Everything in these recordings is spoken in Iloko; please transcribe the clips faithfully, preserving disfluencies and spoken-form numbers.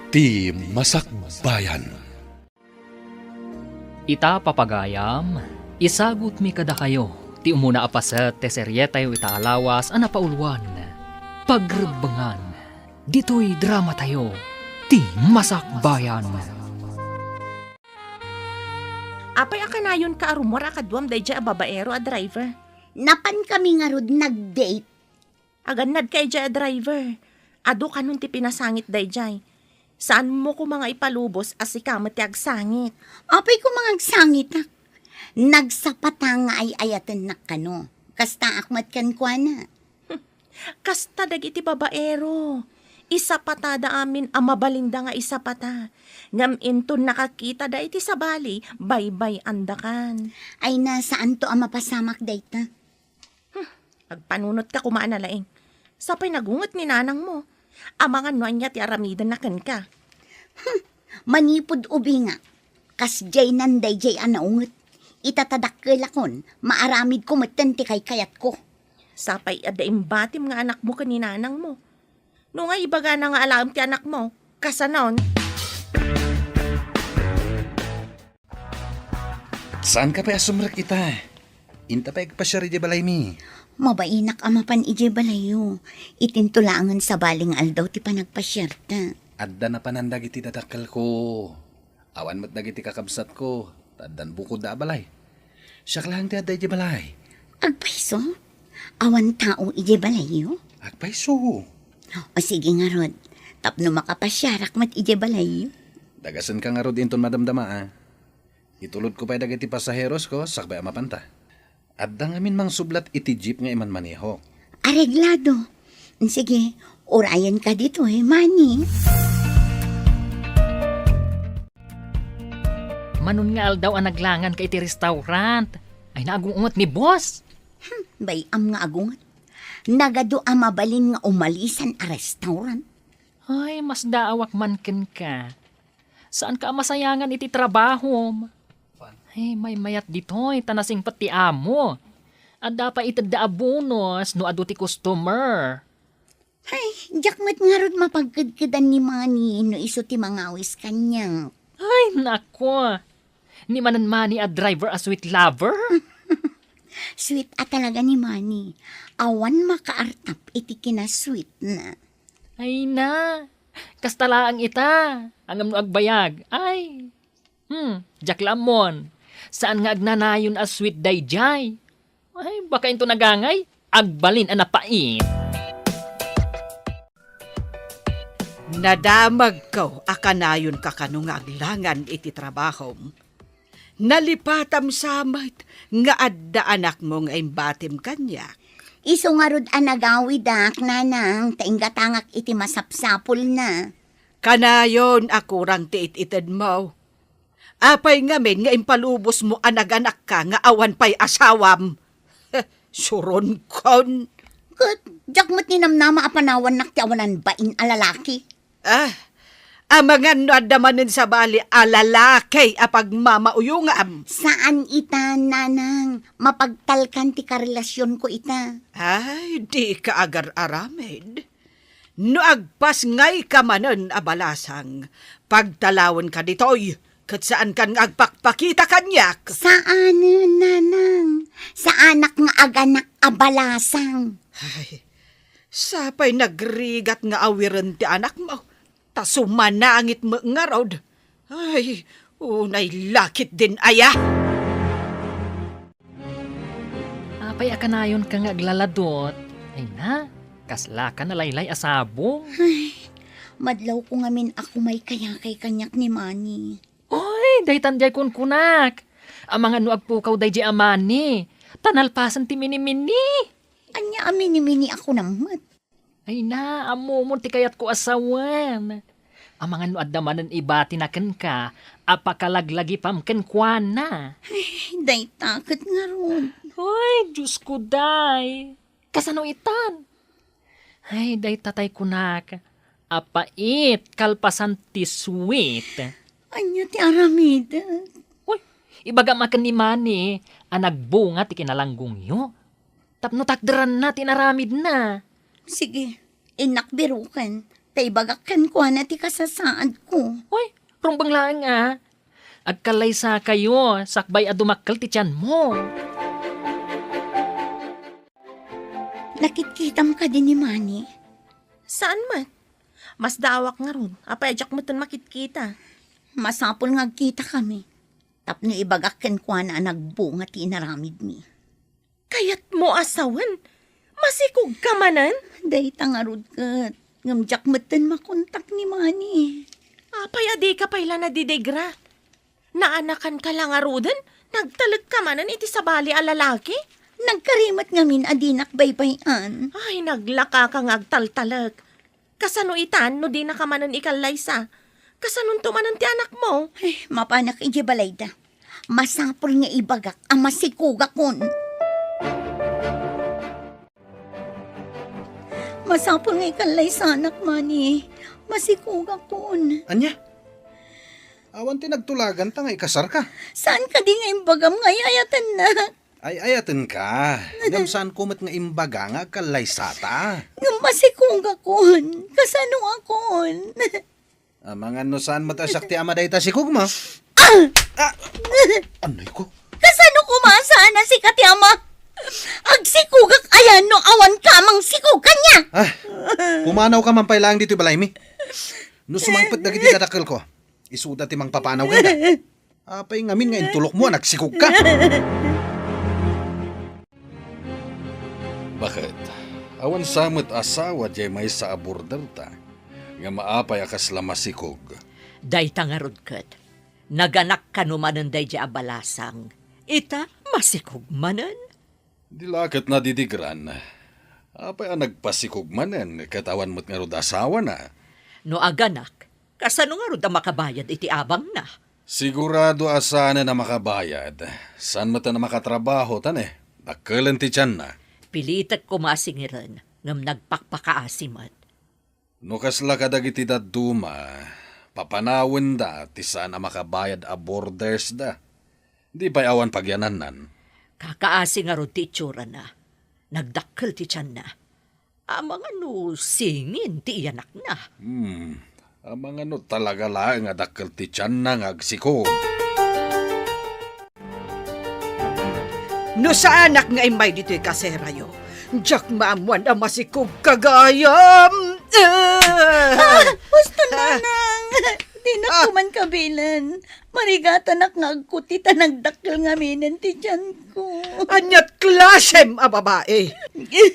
Ti Masakbayan. Ita, papagayam, isagutmi kadakayo ti umuna a paset ti serietayo ita a lawas a napauluan, Pagrebbengan. Ditoy dramatayo, Ti Masakbayan. Apay a kanayonka a rummuar a kaduam daydiay a babaero a driver? Napankami ngarud nag-date. Agannadka idiay a driver. Adu kanon ti pinasangit daydiay. Saanmo koma nga ipalubos a sika met ti agsangit. Apay koma nga agsangitak? Nagsapata nga ay-ayatennak kano. Kastaak met kenkuana. Kasta dagiti babaero. Isapatada amin a mabalinda nga isapata. Ngem inton nakakitada iti sabali, baybay-andakan. Ay na, saanto a mapasamak dayta. Hmm, agpanunotka koma a nalaing. Sapay nagunget ni nanangmo. Amangan no ania ti aramidenna kenka. Hmm, manipud ubingak, kasdiaynan daydiay a naunget. Ita ta dakkelakon, maaramidko metten ti kaykayatko. Sapay adda imbatim nga anakmo ken ni nanangmo. No nga ibagana nga alaem ti anakmo, kasanon? Saanka pay a sumrek ita? Inta pay agpasiar idiay balaymi. Mabainak a mapan idiay balayyo. Itinto laengen sabali nga aldaw ti panagpasiarta. Adda napanan dagiti dadakkelko. Awan met dagiti kakabsatko, ta addan bukodda a balay. Siak laeng ti adda idiay balay. Agpayso? Awan tao idiay balayyo? Agpayso. O sige ngarud, tapno makapasiarak met idiay balayyo. Dagasenka ngarud inton madamdama, a. Itulodko pay dagiti pasaherosko sakbay a mapanta. Adda ngamin mangsublat iti jeep nga imanmanehok. Areglado. Sige, urayenka ditoy, Manny. Manon nga aldaw a naglanganka iti restaurant. Ay, naagungot ni boss. Hmm, bay-am nga agunget. Nagadu a mabalin nga umalisan a restaurant. Ay, masdaawak man kenka. Saanka a masayangan iti trabahom. Ay, maymayat ditoy, ta nasingpet ti amo. Adda pay itedda a bonus no adu ti customer. Ay, diak met ngarud mapagkedkedan ni Manny no isu ti mangawis kaniak. Ay, nako. Ni manen Manny a driver a sweet lover? Sweet a talaga ni Manny. Awan makaartap iti kinasweetna. Ay na, kasta laeng ita. Ngem no agbayag, ay. Hmm, diak la ammon. Saan nga agnanayon a sweet daydiay? Ay, baka into nagangay, agbalin a napait. Nadamagko a kanayonka kano nga aglangan iti trabahom. Nalipatam sa met nga adda anakmo nga imbatim kaniak. Isu ngarud a nagawidak, nanang, ta inggatangak iti masapsapulna. Kanayon a kurang ti it-itedmo. Apay ngamin nga impalubosmo a naganakka nga awan pay asawam? Suronkon. Ket diak met ninamnama a panawannak ti awanan bain a lalaki. Ah, amangan no adda manen sabali a lalaki a pagmamauyongam. Saan ita, nanang. Mapagtalkan ti karelasionko ita. Ay, dika agar-aramid. No agpasngayka manen a balasang, pagtalawenka ditoy, ket saankan nga agpakpakita kaniak. Saanen, nanang. Saanak nga aganak a balasang. Ay, sapay nagrigat nga awiren ti anakmo, ta sumanangit met ngarud. Ay, unay la ketdin aya. Apay a kanayonka nga aglaladot? Ay na, kaslaka nalaylay a sabong. Ay, madlawko ngamin a kumaykayakay kaniak ni Manny. Oy, daytan diay kunkunak. Amangan no agpukaw daydiay a Manny, ta nalpasen ti minimini. Ania a minimini a kunam met? Ay na, ammomon ti kayatko a sawen. Amangan no adda manen ibatina kenka a pakalaglagipam kenkuana. Ay, dayta ket ngarud. Ay, Diosko, day. Kasano itan? Ay, dayta tay kunak, a pait kalpasan ti sweet. Ania ti aramidek? Uy, ibagam a ken ni Manny a nagbunga ti kinalanggongyo. Tapno takderanna ti inaramidna. Sige, innak biroken. ta ibagak kenkuana ti kasasaadko. Uy, rumbeng laeng a. Agkallaysakayo sakbay a dumakkel ti tianmo. Nakitkitam kadi ni Manny? Saan met? Masdaawak ngarud. Apay a diak metten makitkita? Masapul nga agkitakami. Tapno ibagak kenkuana a nagbunga ti inaramidmi. Kayatmo a sawen? Masikogka manen? Dayta ngarud ket, ngem diak metten makontak ni Manny. Apay a dika pay la nadidigra? Naanakanka la ngaruden? Nagtalekka manen iti sabali a lalaki? Nagkari met ngamin a dinak baybay-an. Ay, naglakaka nga agtaltalek. Kasano itan no dinaka manen ikallaysa? Kasanonto manen ti anakmo? Ay, mapanak idiay balayda. Masapul nga ibagak a masikogakon. Masapul nga ikallaysanak, Manny. Masikogakon. Ania? Awan ti nagtulaganta nga ikasarka? Saan kadi nga imbagam nga ay-ayatennak? Ay-ayatenka. Ngem saanko met nga imbaga nga agkallaysata. Ngem masikogakon. Kasanokon? Amangan no saan met a siak ti ama dayta sikogmo? Ah! Ah! Anay ko? Kasano koma saan a sika ti ama? Agsikogak ayan no awan ka mang sikog kaniak? Ah, pumanawka man pay laeng ditoy balaymi. No sumangpet dagiti kadakkelko, isuda ti mangpapanaw kaniak. Apay ngamin nga intulokmo a nagsikogka? Baket, awan sa met asawa diay maysa a borderta, ngem apay a kasla masikog? Dayta ngarud ket, naganak kano manen daydiay a balasang, ita masikog manen? Di la ket nadidigran. Apay a nagpasikog manen ket awan met ngarud asawana? No aganak, kasano ngarud a makabayad iti abangna? Sigurado a saanen a makabayad. Saan met a makatrabaho ta ne, dakkelen ti tianna. Pilitek koma a singiren, ngem nagpakpakaasi met. No kasla kadagiti dadduma, papanawenda ti saan a makabayad a bordersda. Di pay awan pagyanannan. Kakaasi ngarud ti itsurana. Nagdakkel ti tianna. Amangan no singin ti iyanakna. Hmm. Amangan no talaga laeng a dakkel ti tianna nga agsikog. No saanak nga immay ditoy kaserayo, diak maammuan a masikogka gayam. Ah! Ah! Husto, Nanang! Dinak Ah! man kabilen. Marigatanak nga agkuti ta nagdakkel ngaminen ti tianko. Ania't klasem a babae?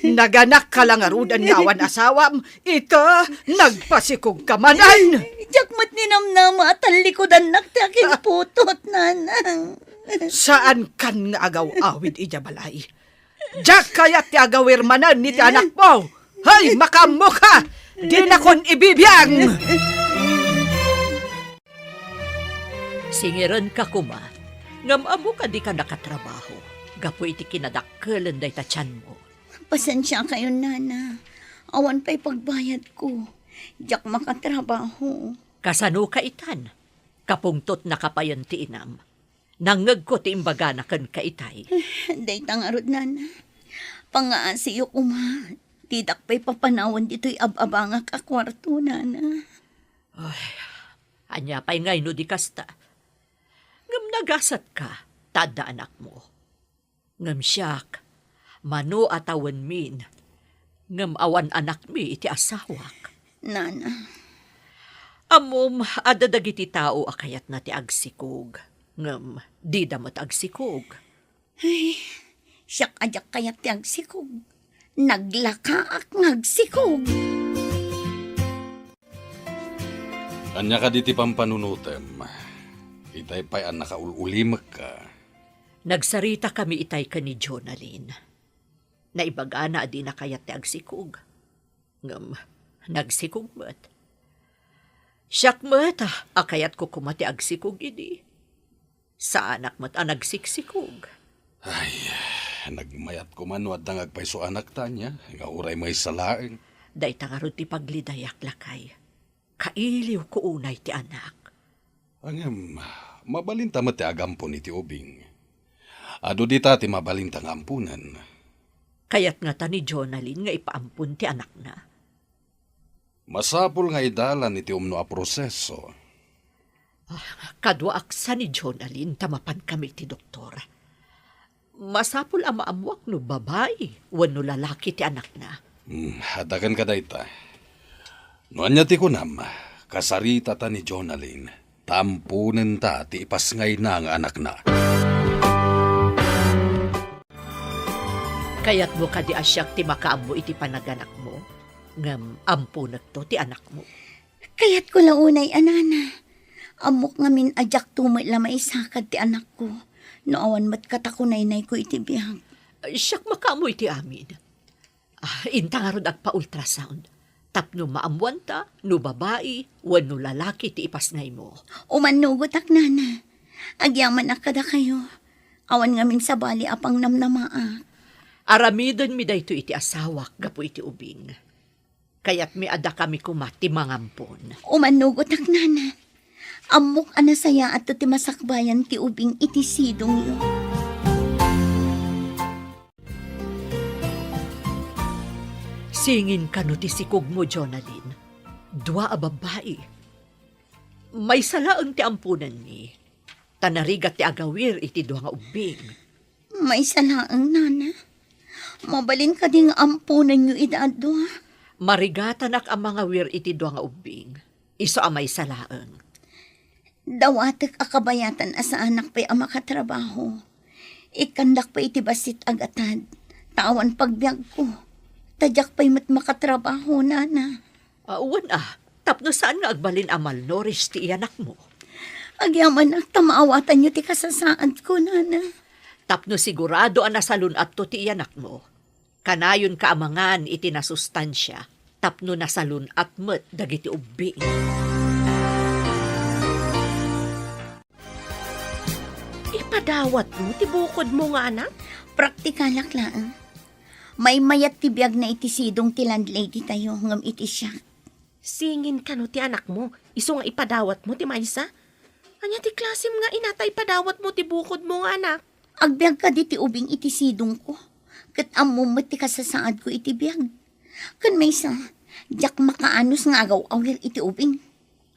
Naganakka la ngaruden nga awan asawam, ita, nagpasikogka manen. Diak met ninamnama a tallikudannak ti akinputot, Nanang. Saankan nga agaw-awid idiay balay. Diak kayat ti agawir manen iti anakmo. Hay, makaammoka! Dinakon ibibiang! Singirenka koma, ngem ammo a dika nakatrabaho gapu iti kinadakkelen dayta tianmo. Pasensiakayon, Nana. Awan pay pagbayadko. Diak makatrabaho. Kasanoka itan? Kapungtotnaka payen ti inam. Nangngegko ti imbagana kenka itay. Dayta ngarud, Nana. Pangngaasiyo koma. Didak pay papanawen ditoy ab-abangak a kuarto, Nana. Ay, ania pay ngay no di kasta? Ngem nagasatka, ta adda anakmo. Ngem siak, mano a tawenmin, ngem awan anakmi iti asawak. Nana. Ammom, adda dagiti tao a kayatna ti agsikog, ngem dida met agsikog. Ay, siak a diak kayat ti agsikog. Naglakaak nga agsikog. Ania kadi ti pampanunotem? Itay pay a nakaul-ulimekka. Nagsaritakami itay ken ni Jonalyn. Naibagana a dina kayat ti agsikog. Ngem, nagsikog met. Siak met a kayatko koma ti agsikog idi. Saanak met a nagsiksikog. Ay, nagmayat koma no adda nga agpayso anak ta ania, nga uray maysa laeng. Dayta ngarud ti paglidayak, lakay. Kailiwko unay ti anak. Ngem, mabalinta met ti agampon iti ubing. Adu dita ti mabalinta nga amponen. Kayat ngata ni Jonalyn nga ipaampon ti anakna. Masapul nga idalan iti umno a proseso. Ah, kaduaak sa ni Jonalyn ta mapankami iti doktor. Masapul a maammuak no babai wenno lalaki ti anakna. Hmm, adda kenka dayta. No ania ti kunam, kasaritata ni Jonalyn, ta amponenta ti ipasngayna nga anakna. Kayatmo kadi a siak ti makaammo iti panaganakmo, ngem amponekto ti anakmo? Kayatko la unay a nana. Ammok ngamin a diakto met la maisakad ti anakko no awan met katakunaynayko iti biag. Siak makaammo iti amin. Ah, inta ngarud agpa-ultrasound tapno maammuanta no babai wenno lalaki ti ipasngaymo. Umannugotak, nana. Agyamanak kadakayo. Awan ngamin sabali a pangnamnamaak. Aramidenmi daytoy iti asawak gapu iti ubing. Kayatmi a dakami koma ti mangampon. Umannugotak, nana. Ammok a nasayaatto ti masakbayan ti ubing iti sidongyo. Singin kano ti sikogmo, Jonalyn. Dua a babbai. Maysa laeng ti amponenmi, ta narigat ti agawir iti dua nga ubbing. Maysa laeng, nana. Mabalin kadi nga amponenyo ida a dua? Marigatanak a mangawir iti dua nga ubbing. Isu a maysa laeng. Dawatek a kabayatan a saanak pay a makatrabaho. Ikkandak pay iti bassit a gatad, ta awan pagbiagko. Ta diak pay met makatrabaho, nana. Ah, wen a, tapno saan nga agbalin a malnourished ti iyanakmo. Agyamanak ta maawatanyo ti kasasaadko, nana. Tapno sigurado a nasalun-atto ti iyanakmo, kanayonka a mangan iti nasustansia tapno nasalun-at met dagiti ubbing. Ipadawatmo ti bukodmo nga anak? Praktikalak laeng. Maymayat ti biagna iti sidong ti landlady tayo ngem iti siak. Singin kano ti anakmo, isu nga ipadawatmo ti maysa? Ania ti klasem nga ina ta ipadawatmo ti bukodmo nga anak? Agbiag kadi ti ubing iti sidongko, ket ammom met ti kasasaadko iti biag. Ken maysa, diak makaanus nga agaw-awir iti ubing.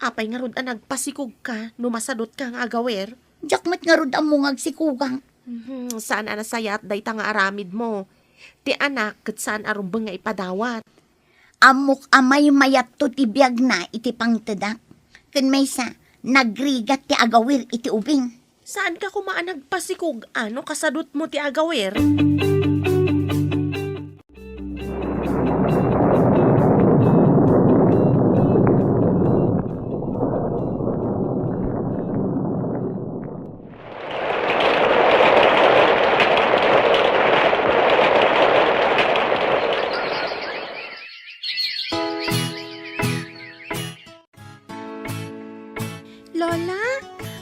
Apay ngarud a nagpasikogka no masadutka nga agawir? Diak met ngarud ammo nga agsikogak. Mhm, saan a nasayaat dayta nga aramidmo. Ti anak ket saan a rumbeng nga ipadawat. Ammok a maymayatto ti biagna iti pangtedak. Ken maysa, nagrigat ti agawir iti ubing. Saanka koma a nagpasikog-an no kasadutmo ti agawir? Lola,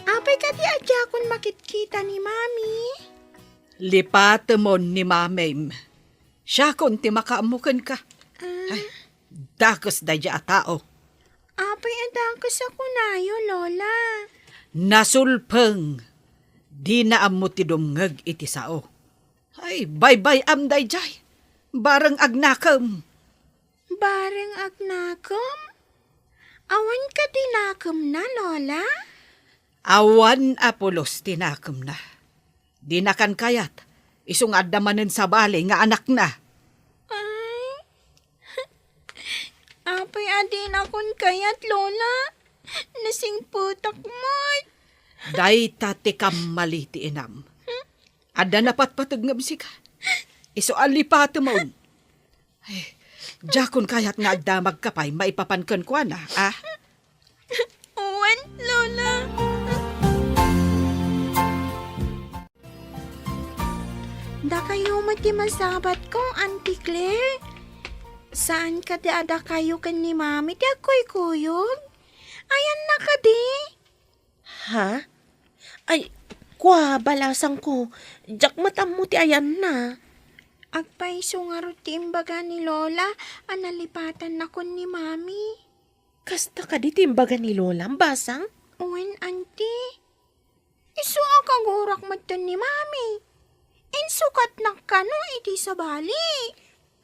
apay kadi a diakon makitkita ni Mami? Lipatemon ni Mamim. Siakon ti makaammo kenka. Ah. Ay, dakes daydiay a tao. Apay a dakes a kunayo, Lola? Nasulpeng. Dina ammo ti dumngeg iti sao. Ay, baybay-am daydiay. Bareng agnakem. Bareng agnakem? Awan kadi nakemna, Lola? Awan a pulos ti nakemna. Dinakan kayat, isu nga adda manen sabali nga anakna. Ay, apay a dinakon kayat, Lola? Nasingpetak met. Dayta ti kammali ti inam. Adda napatpateg ngem sika. Isu a lipatemon. Ay, diakon kayat nga agdamagka pay maipapan kenkuana, a? Wen, Lola. Dakayo met ti masabatko, Auntie Claire. Saan kadi a dakayo ken ni Mami ti agkuykuyog? Ayanna kadi? Ha? Ay, kua, balasangko, diak met ammo ti ayanna. Agpayso ngarud ti imbaga ni Lola a nalipatannakon ni Mami. Kasta kadi ti imbaga ni Lolam, basang? Wen, Auntie. Isu a kagurak metten ni Mami. Insukatnak kano iti sabali.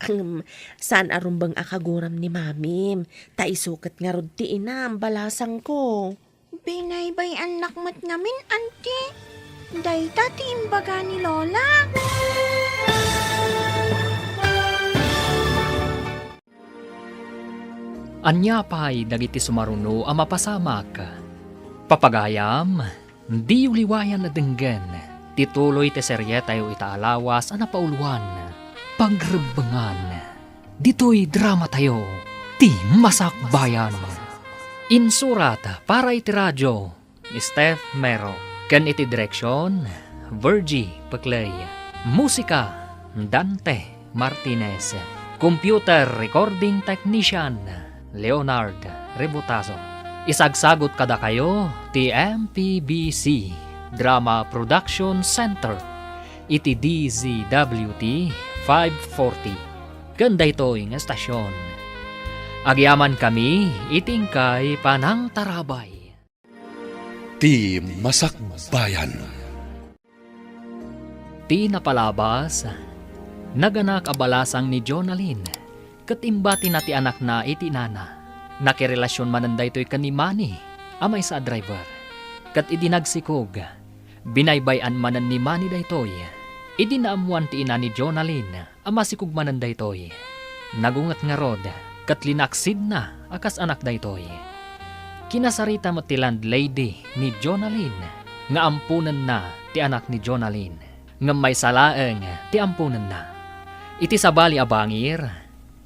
Ahem, saan a rumbeng a kaguram ni Mamim, ta isu ket ngarud ti inam, balasangko. Binaybay-annak met ngamin, Anti. Dayta ti imbaga ni Lola. Ania pay dagiti sumaruno a mapasamak? Papagayam, diyo liwayan a denggen ti tuloy ti serietayo ita a lawas a napauluan, Pagrebbengan. Ditoy dramatayo, Ti Masakbayan. Insurat para iti radio, Steph Mero. Ken iti direksion, Virgie Peclay. Musika, Dante Martinez. Computer recording technician, Leonard Rebutazo. Isagsagot kadakayo ti M P B C Drama Production Center iti D Z W T five forty. Ken daytoy nga estasion, agyamankami iti inkay panangtarabay. Ti Masakbayan. Ti napalabas, naganak a balasang ni Jonalyn, ket imbatina ti anakna iti inana. Nakirelasion manen daytoy ken ni Manny, a maysa a driver. Ket idi nagsikog, binaybay-an manen ni Manny daytoy. Idi naammoan ti ina ni Jonalyn, a masikog manen daytoy. Nagunget ngarud, ket linaksidna a kas anak daytoy. Kinasarita met ti landlady ni Jonalyn nga amponenna ti anak ni Jonalyn, ngem maysa laeng ti amponenna. Iti sabali a bangir,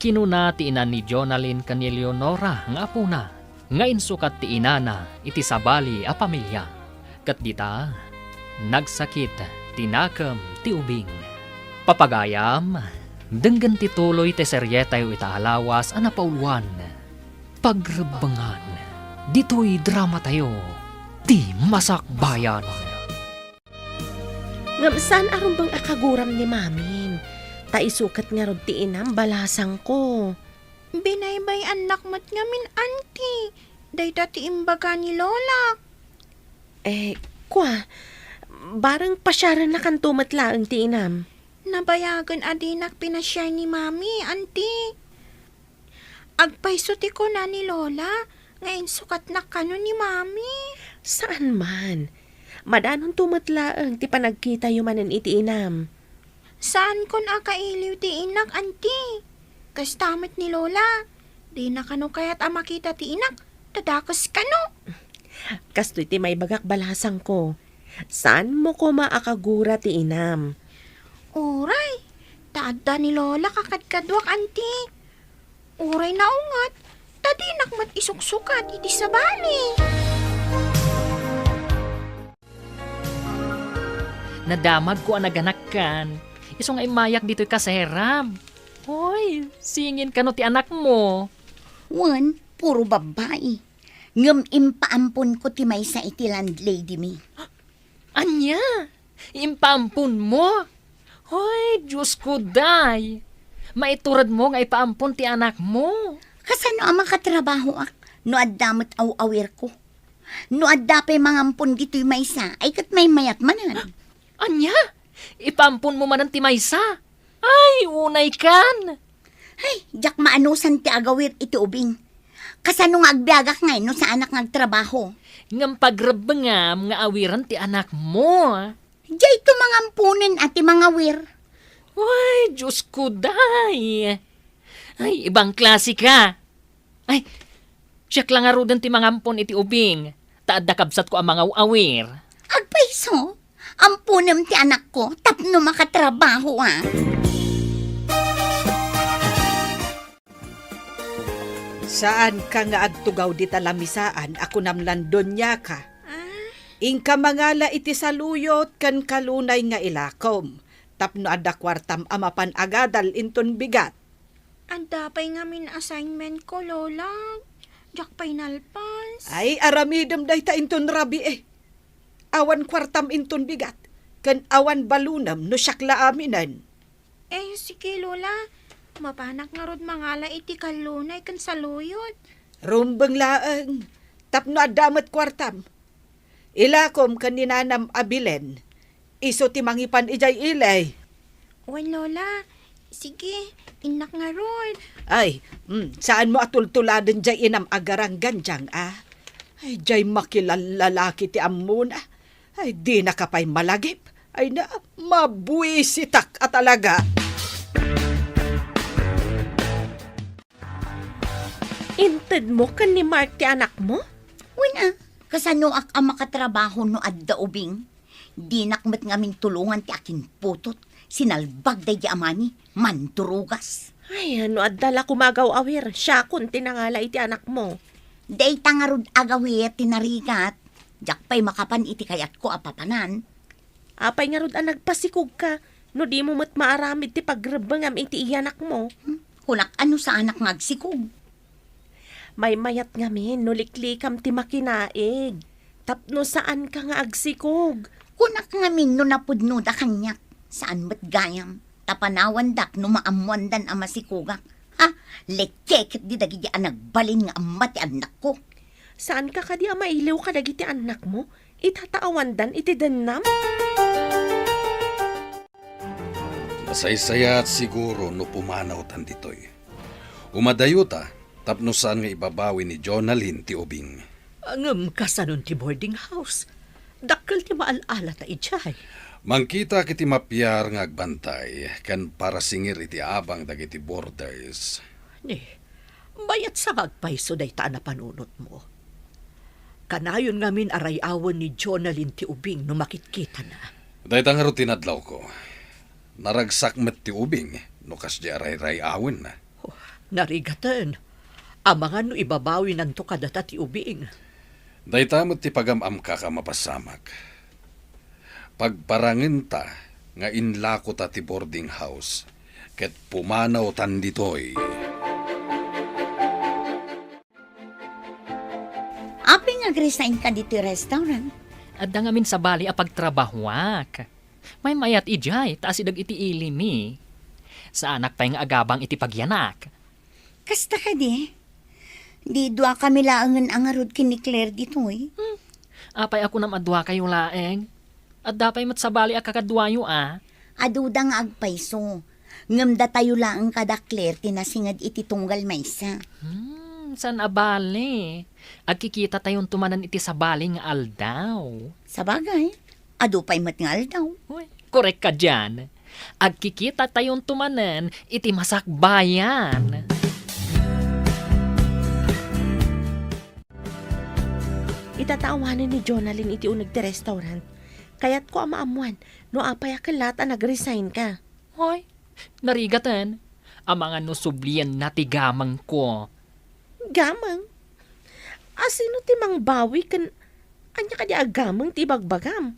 kinuna ti ina ni Jonalyn ken ni Leonora nga apona, nga insukat ti inana iti sabali a pamilia. Ket dita, nagsakit ti nakem ti ubing. Papagayam, denggen ti tuloy ti serietayo ita a lawas a napauluan, Pagrebbengan. Ditoy dramatayo, Ti Masakbayan. Ngem saan a rumbeng a kaguram ni Mamim, ta isu ket ngarud ti inam, balasangko. Binaybay-annak met ngamin, Anti, dayta ti imbaga ni Lolak. Eh, kua, bareng pasiarennakanto met laeng ti inam. Nabayagen a dinak pinasiar ni Mami, Anti. Agpayso ti kuna ni Lola nga insukatnak kano ni Mami. Saan man. Madanonto met laeng ti panagkitayo manen iti inam. Saankon a kailiw ti inak, Anti. Kasta met ni Lola. Dina kano kayat a makita ti inak, ta dakes kano. Kastoy ti maibagak, balasangko. Saanmo koma a kagura ti inam. Uray, ta adda ni Lola kakadkaduak, Anti. Uray naunget, ta dinak met isuksukat iti sabali. Nadamagko a naganakkan. Isu nga immayak ditoy kaserab. Hoy, singin kano ti anakmo? Wen, puro babbai. Ngem impaamponko ti maysa iti landlady mi. Ania? Impaamponmo? Hoy, Diosko, day! Maituredmo nga ipaampon ti anakmo. Kasano a makatrabahoak no adda met aw-awirko? No adda pay mangampon ditoy maysa, ay ket maymayat manen. Ania? Ipaamponmo manen ti maysa? Ay, unay kan! Ay, diak maanusan ti agawir iti ubing. Kasano nga agbiagak ngay no saanak nga agtrabaho? Ngem pagrebbengam nga awiren ti anakmo. Diay to mangamponen a ti mangawir. Ay, Diosko, day! Ay, ibang klase ka! Ay, siak la ngaruden ti mangampon iti ubing, ta adda kabsatko a mangaw-awir. Agpayso, amponem ti anakko tapno makatrabaho, a. Saanka nga agtugaw dita lamisaan a kunam lan doniaka. Ah? Inka mangala iti saluyot ken kalunay nga ilakom, tapno adda kuartam a mapan agadal inton bigat. Adda pay ngamin assignment ko, Lola. Diak pay nalpas. Ay, aramidem dayta inton rabii. Awan kuartam inton bigat, ken awan balunem no siak la aminen. Eh, sige, Lola. Mapanak ngarud mangala iti kallunay ken saluyot. Rumbeng laeng, tapno adda met kuartam. Ilakom ken ni nanam a Belen, isu ti mangipan idiay ili. Wen, Lola, Sige, innak ngarud. Ay, mm, saanmo a tultuladen jay inam a garanggan, Jang, a? Ay, jay makilallalaki ti ammona. Ay, dinaka pay malagip. Ay na, mabuisitak a talaga. Intedmo ken ni Mark ti anakmo? Wen a, kasanoak a makatrabaho no adda ubing? Dinak met ngamin tulongan ti akinputot, sinalbag daydi amani, mandurugas. Ay, no adda la koma agaw-awir, siakon ti nangala iti anakmo. Dayta ngarud agaw-awir ti narigat. Diak pay makapan iti kayatko a papanan. Apay ngarud a nagpasikogka no dimo met maaramid ti pagrebbengam iti iyanakmo? Hmm? Kunak a no saanak nga agsikog. Maymayat ngamin no liklikam ti makinaig tapno saanka nga agsikog. Kunak ngamin no napudnoda kaniak, saan met gayam, ta panawandak no maammoandan a masikogak. Ha? Lekeket di dagiti a nagbalin nga amma ti annakko. Saanka kadi a mailiw kadagiti annakmo? Itataawandan iti dennam? Masaysayaat siguro no pumanawtan ditoy. Umadayota tapno saan nga ibabawi ni Jonalyn ti ubing. Ngem kasanon ti boarding house? Dakkel ti maal-alata idiay. Mangkitak iti mapiar nga agbantay ken parasingir iti abang dagiti boarders. Ni, mayat sa nga agpayso dayta a napanunotmo. Kanayon ngamin a ray-awen ni Jonalyn ti ubing no makitkitana. Dayta ngarud ti nadlawko. Naragsak met ti ubing no kasdi a rayray-awenna. Oh, narigaten. Amangan no ibabawinanto kadata ti ubing. Dayta met ti pagam-amkak a mapasamak. Pagparangenta nga inlakota ti boarding house ket pumanawtan ditoy. Apay nga agresign ka ditoy restaurant? Adda ngamin sabali a pagtrabahuak. Maymayat idiay ta asideg iti ili mi. Saanak pay nga agabang iti pagyanak. Kasta kadi? Di duakami laengen a ngarud ken ni Claire ditoy? Hmm. Apay a kunam a duakayo laeng? Adda pay met sabali a kakaduayo a? Aduda nga agpayso. Ngem datayo laeng kada Claire ti nasinged iti tunggal maysa. Hmm, saan a bale. Agkikitatayonto manen iti sabali nga aldaw. Sabagay, adu pay met nga aldaw. Uy, korek ka dian. Agkikitatayonto manen iti masakbayan. Itatawanen ni Jonalyn iti uneg ti restaurant. Kayatko a maammuan no apay a kellat a nag-resign ka. Hoy, narigaten. Amangan no sublienna ti gamengko. Gameng? Asino ti mangbawi ken ania kadi a gameng ti ibagbagam?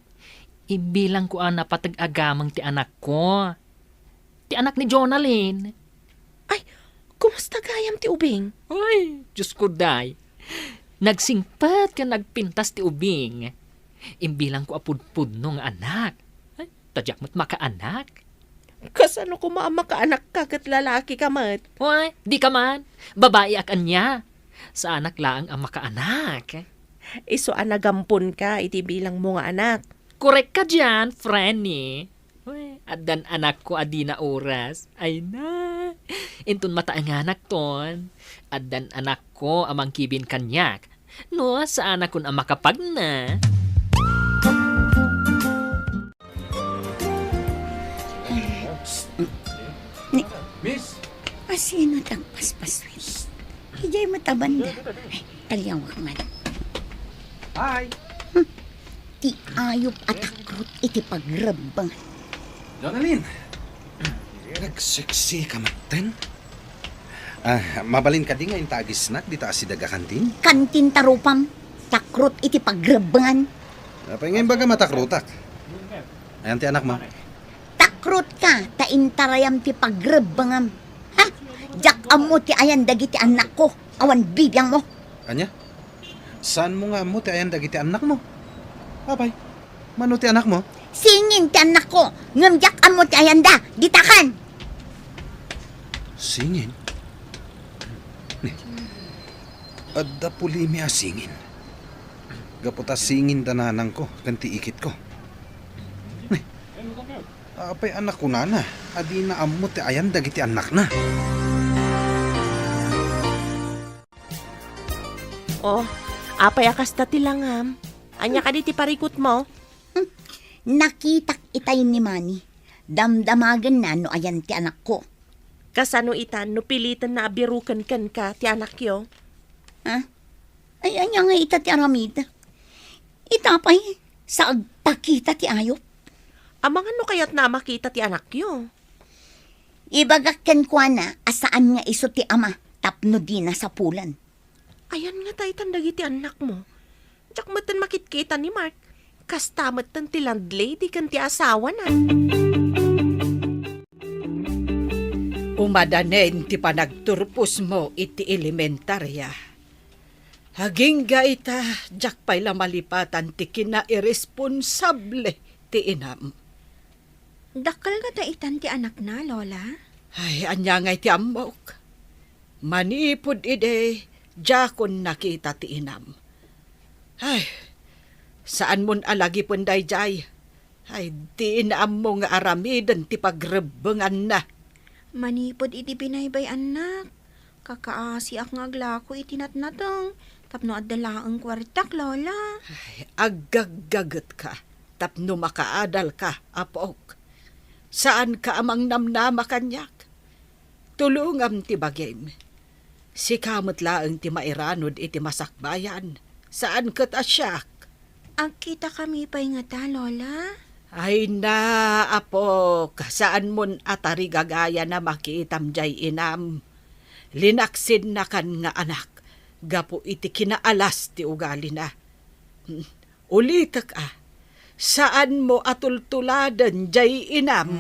Imbilangko a napateg a gameng ti anakko. Ti anak ni Jonalyn. Ay, kumusta gayam ti ubing? Ay, Diyos ko, day. Nagsingpet ken nagpintas ti ubing. Imbilangko a pudpudno nga anak. Ay, ta diak met makaanak. Kasano koma a makaanakka ket lalakika met? Ay, di ka man. Babaiak ania. Saanak laeng a makaanak. Isu a nagamponka iti bilangmo nga anak. Korek ka dian, Frenny. Uy, addan anakko a dina oras. Ay na. Inton mataenganak ton, addan anakko a mangkibin kaniak. No, saanakon a makapagna. Ni, Miss? Asino ti agpaspaswit? Idiay met a banda. Ay, taliawak man. Hi! Hmm. Ti ayup a takrot iti pagrebbeng. Jonalyn! Nagseksi ka metten? Ah, mabalin kadi nga inta agisnak dita asideg a kantin? Kantin ta rupam. Takrot iti pagrebbengan. Apay nga imbaga matakrotak? Ayan ti anakmo? Takrot ka, ta intarayam ti pagrebbengam. Ha? Diak ammo ti ayan dagiti annakko, awan bibiangmo. Ania? Saanmo nga ammo ti ayan dagiti annakmo? Apay, mano ti anakmo? Singin ti annakko, ngem diak ammo ti ayanda. Ditakan! Singin? Ni, adda pulimi a singin. Gapu ta singin da nanangko ken ti ikitko. Ni, Apay a nakunana a dina ammo ti ayan dagiti annakna? Oh, apay a kasta ti langam? Ania kadi ti parikutmo? Hmm, nakitak itay ni Manny. Damdamagenna no ayan ti anakko. Kasano ita no pilitenna a biruken kenka ti anakyo? Ha? Ay, ania nga ita ti aramid? Ita pay, sa agpakita ti ayup. Amangan no kayatna a makita ti anakyo. Ibagak kenkuana a saan nga isu ti ama tapno dina sapulan. Ayan ngata itan dagiti annakmo? Diak metten makitkita ni Mark. Kasta metten ti landlady ken ti asawana. Umadanen ti panagturposmo iti elementaria. Agingga ita, diak pay la malipatan ti kinairesponsable ti inam. Dakkel ngata itan ti anakna, Lola? Ay, ania ngay ti ammok? Manipud idi, diakon nakita ti inam. Ay, saanmon a lagipen daydiay. Ay, dina ammo nga aramiden ti pagrebbenganna. Manipud idi binaybay-annak, kakaasiak nga aglako iti natnateng tapno adda laeng kuartak, Lola. Ay, aggaggagetka tapno makaadalka, apok. Saanka a mangnamnama kaniak. Tulongam ti bagim. Sika met laeng ti mairanod iti masakbayan, saan ket a siak. Agkitakami pay ngata, Lola? Ay na, apok, saanmon a tarigagayan a makitam diay inam. Linaksidnakan nga anak gapu iti kinaalas ti ugalina. Hmm. Ulitek a, saanmo a tultuladen diay inam.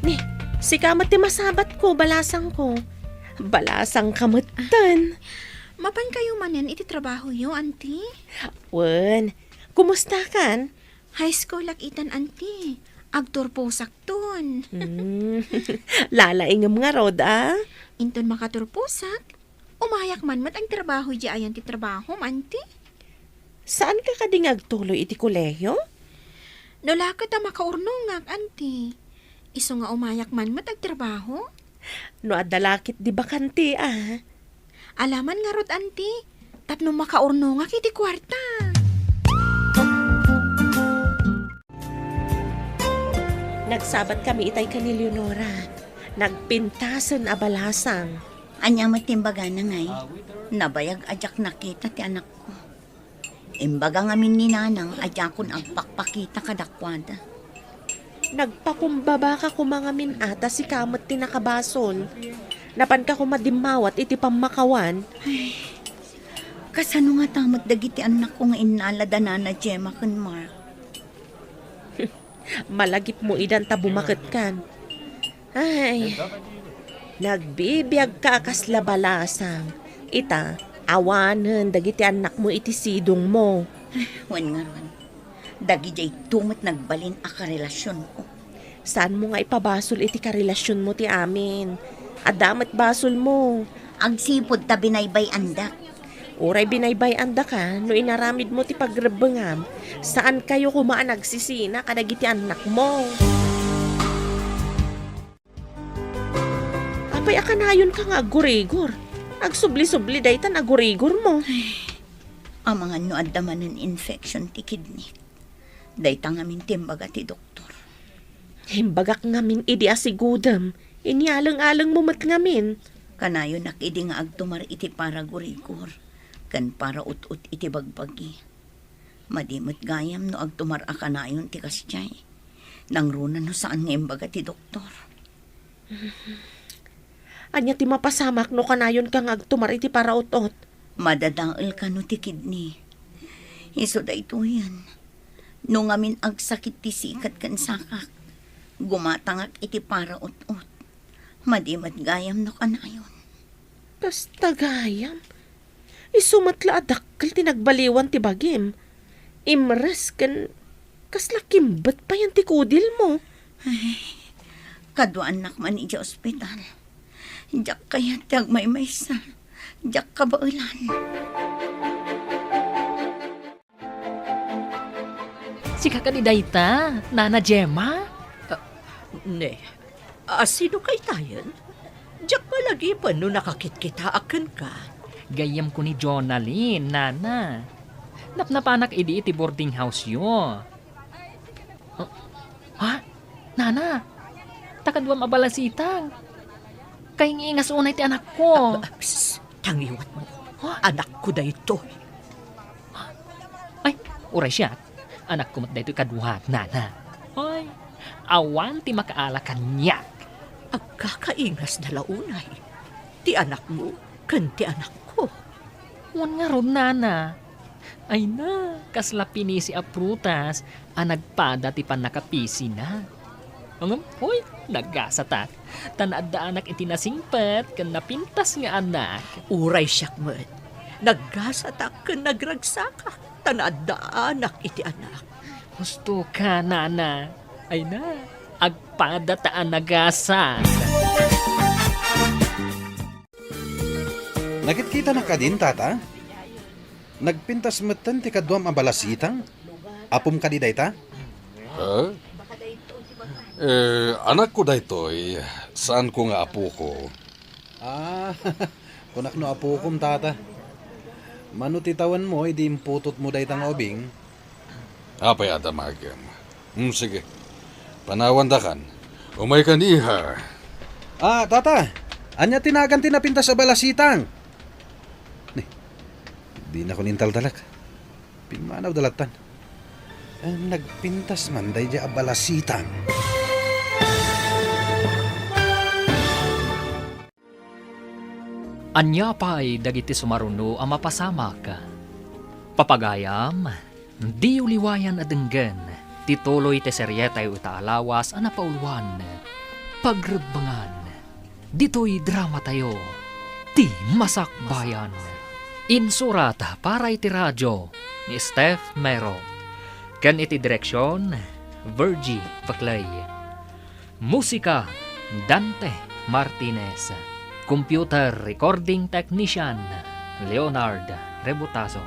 Ni, sika met ti masabatko, balasangko. Balasangka metten. Mapankayo manen iti trabahoyo, Auntie? Wen, kumustakan? High school ak itan, Auntie. Agturposakton. Hmm. Lalaingem ngarud, a? Inton makaturposak, umayak man met agtrabaho idiay ayan ti trabahom, Auntie. Saanka kadi nga agtuloy iti kolehiyo? No la ket a makaurnongak, Auntie. Isu nga umayak man met agtrabaho. No adda la ket di bakante, a? Alaman ngarud, Auntie, tapno makaurnongak iti kuarta. Nagsabat kami itay ken ni Leonora. Nagpintasen a balasang. Ania met ti imbagana ngay? Nabayag a diak nakita ti anakko. Imbaga ngamin ni Nanang a diakon agpakpakita kadakuada. Nagpakumbabaka koma ngamin a ta sika met ti nakabasol. Napanka koma dimmawat iti pammakawan. Ay, kasano ngata met dagiti annakko nga innala da Nana Gemma ken Mark? Malagipmo idan ta bumaketkan. Ay, nagbibiagka a kasla balasang. Ita, awanen dagiti annakmo iti sidongmo. Wen ngarud, dagidiayto met nagbalin a karelasionko. Saanmo nga ipabasol iti karelasionmo ti amin? Adda met basolmo. Agsipud ta binaybay-andak. Uray binaybay-andaka no inaramidmo ti pagrebbengam, saankayo koma a nagsisina kadagiti annakmo. Apay a kanayonka nga aggurigor? Agsubli-subli daytan aggurigormo. Ay, amangan no adda manen infection ti kidney. Dayta ngamin ti imbaga ti doktor. Imbagak ngamin idi asigudem, inyaleng-alengmo met ngamin. Kanayonak idi nga agtumar iti paragurigor ken paraut-ot iti bagbagi. Madi met gayam no agtumar a kanayon ti kasdiay. Nangruna no saan nga imbaga ti doktor. Ania ti mapasamak no kanayonka nga agtumar iti paraut-ot? Madadael kano ti kidney. Isu daytoyen. No ngamin agsakit ti sikat ken sakak, gumatangak iti paraut-ot. Madi met gayam no kanayon. Kasta gayam? Isu met la a dakkel ti nagbaliwan ti bagim. Imres ken Kasla kimbet payen ti kudilmo. Ay, kaduaannak man idiay ospital. Diak kayat ti agmaymaysa. Diak kabaelan. Sika kadi dayta, Nana Gemma? Ah, ne, a, sino kaytayen? Diak malagipen no nakakitkitaak kenka. Gayyemko ni Jonalyn, Nana. Napnapanak idi iti boarding house-yo. Oh, ha? Nana, ta kaduam a balasitang. Kaingingas unay ti anakko. Ah, ah, psst, tangiwatmo. Ha? Anakko daytoy. Ay, uray siak. Anakko met daytoy kaduak, Nana. Ay, awan ti makaala kaniak. Agkakaingasda la unay ti anakmo ken ti anakko. Wen ngarud, Nana. Ay na, kasla pinisi a prutas a nagpada ti pannakapisina. Ngem, uy, nagasatak. Ta naaddaanak iti nasingpet ken napintas nga anak. Uray siak met, nagasatak ken nagragsakak ta naaddaanak iti anak. Husto ka, Nana. Ay na, agpada ta a nagasat. Nakitkitanak kadin, Tata? Nagpintas metten ti kaduam a balasitang? Apom kadi dayta? Ha? Eh, anakko daytoy, saanko nga apoko. Ah, kunak no apokom, Tata. Mano ti tawenmo idi imputotmo dayta nga ubing? Apay a damagem? Hmm, sige. Panawandakan. Umaykan, iha. Ah, Tata, ania ti nagan ti napintas a balasitang? Ni, dinakon intaltalek. Pimmanawda lattan. Eh, nagpintas man daydiay a balasitang. Ania pay dagiti sumaruno a mapasamak? Papagayam, diyo liwayan a denggen ti tuloy ti serietayo ita a lawas a napauluan, Pagrebbengan. Ditoy dramatayo, Ti Masakbayan. Insurat para iti radio ni Steph Mero, ken iti direksion, Virgie Paclay. Musika, Dante Martinez. Computer Recording Technician, Leonard Rebutazo.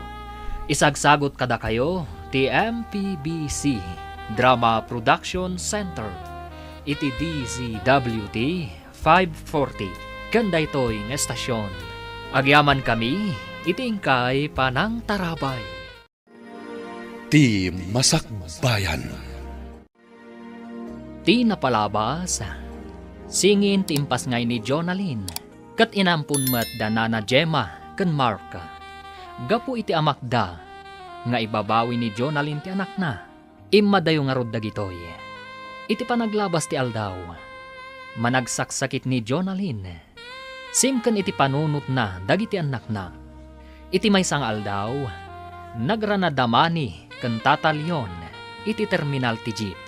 Isagsagot kadakayo ti M P B C Drama Production Center iti D Z W T five forty ken daytoy nga estasion. Agyamankami iti inkay panangtarabay. Ti Masakbayan. Ti napalabas, singin ti impasngay ni Jonalyn, ket inampon met da Nana Gemma ken Mark. Gapu iti amakda nga ibabawi ni Jonalyn ti anakna, immadayo ngarud dagitoy. Iti panaglabas ti aldaw, managsaksakit ni Jonalyn. Simken iti panunotna dagiti annakna. Iti maysa nga aldaw, nagrana da Manny ken Tata Leon iti terminal ti jeep.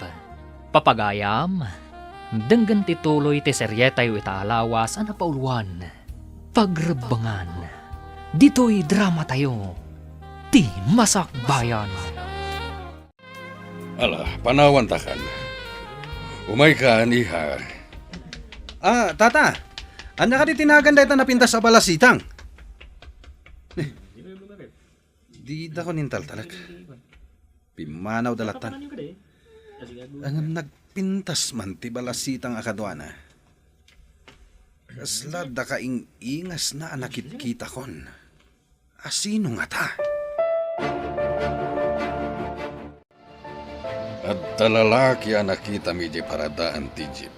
Papagayam, denggen ti tuloy ti serietayo ita a lawas a napauluan, Pagrebbengan. Ditoy dramatayo, Ti Masakbayan. Ala, panawantakan. Umaykan, iha. Ah, Tata, ania kadi ti nagan dayta napintas a balasitang? Ni, didakon intaltalek. Pimmanawda lattan. Ngem nagpintas man ti balasitang a kaduana. Kasla dakaing-ingasna a nakitkitakon. A sino ngata? Adda lalaki a nakitam idiay paradaan ti jeep.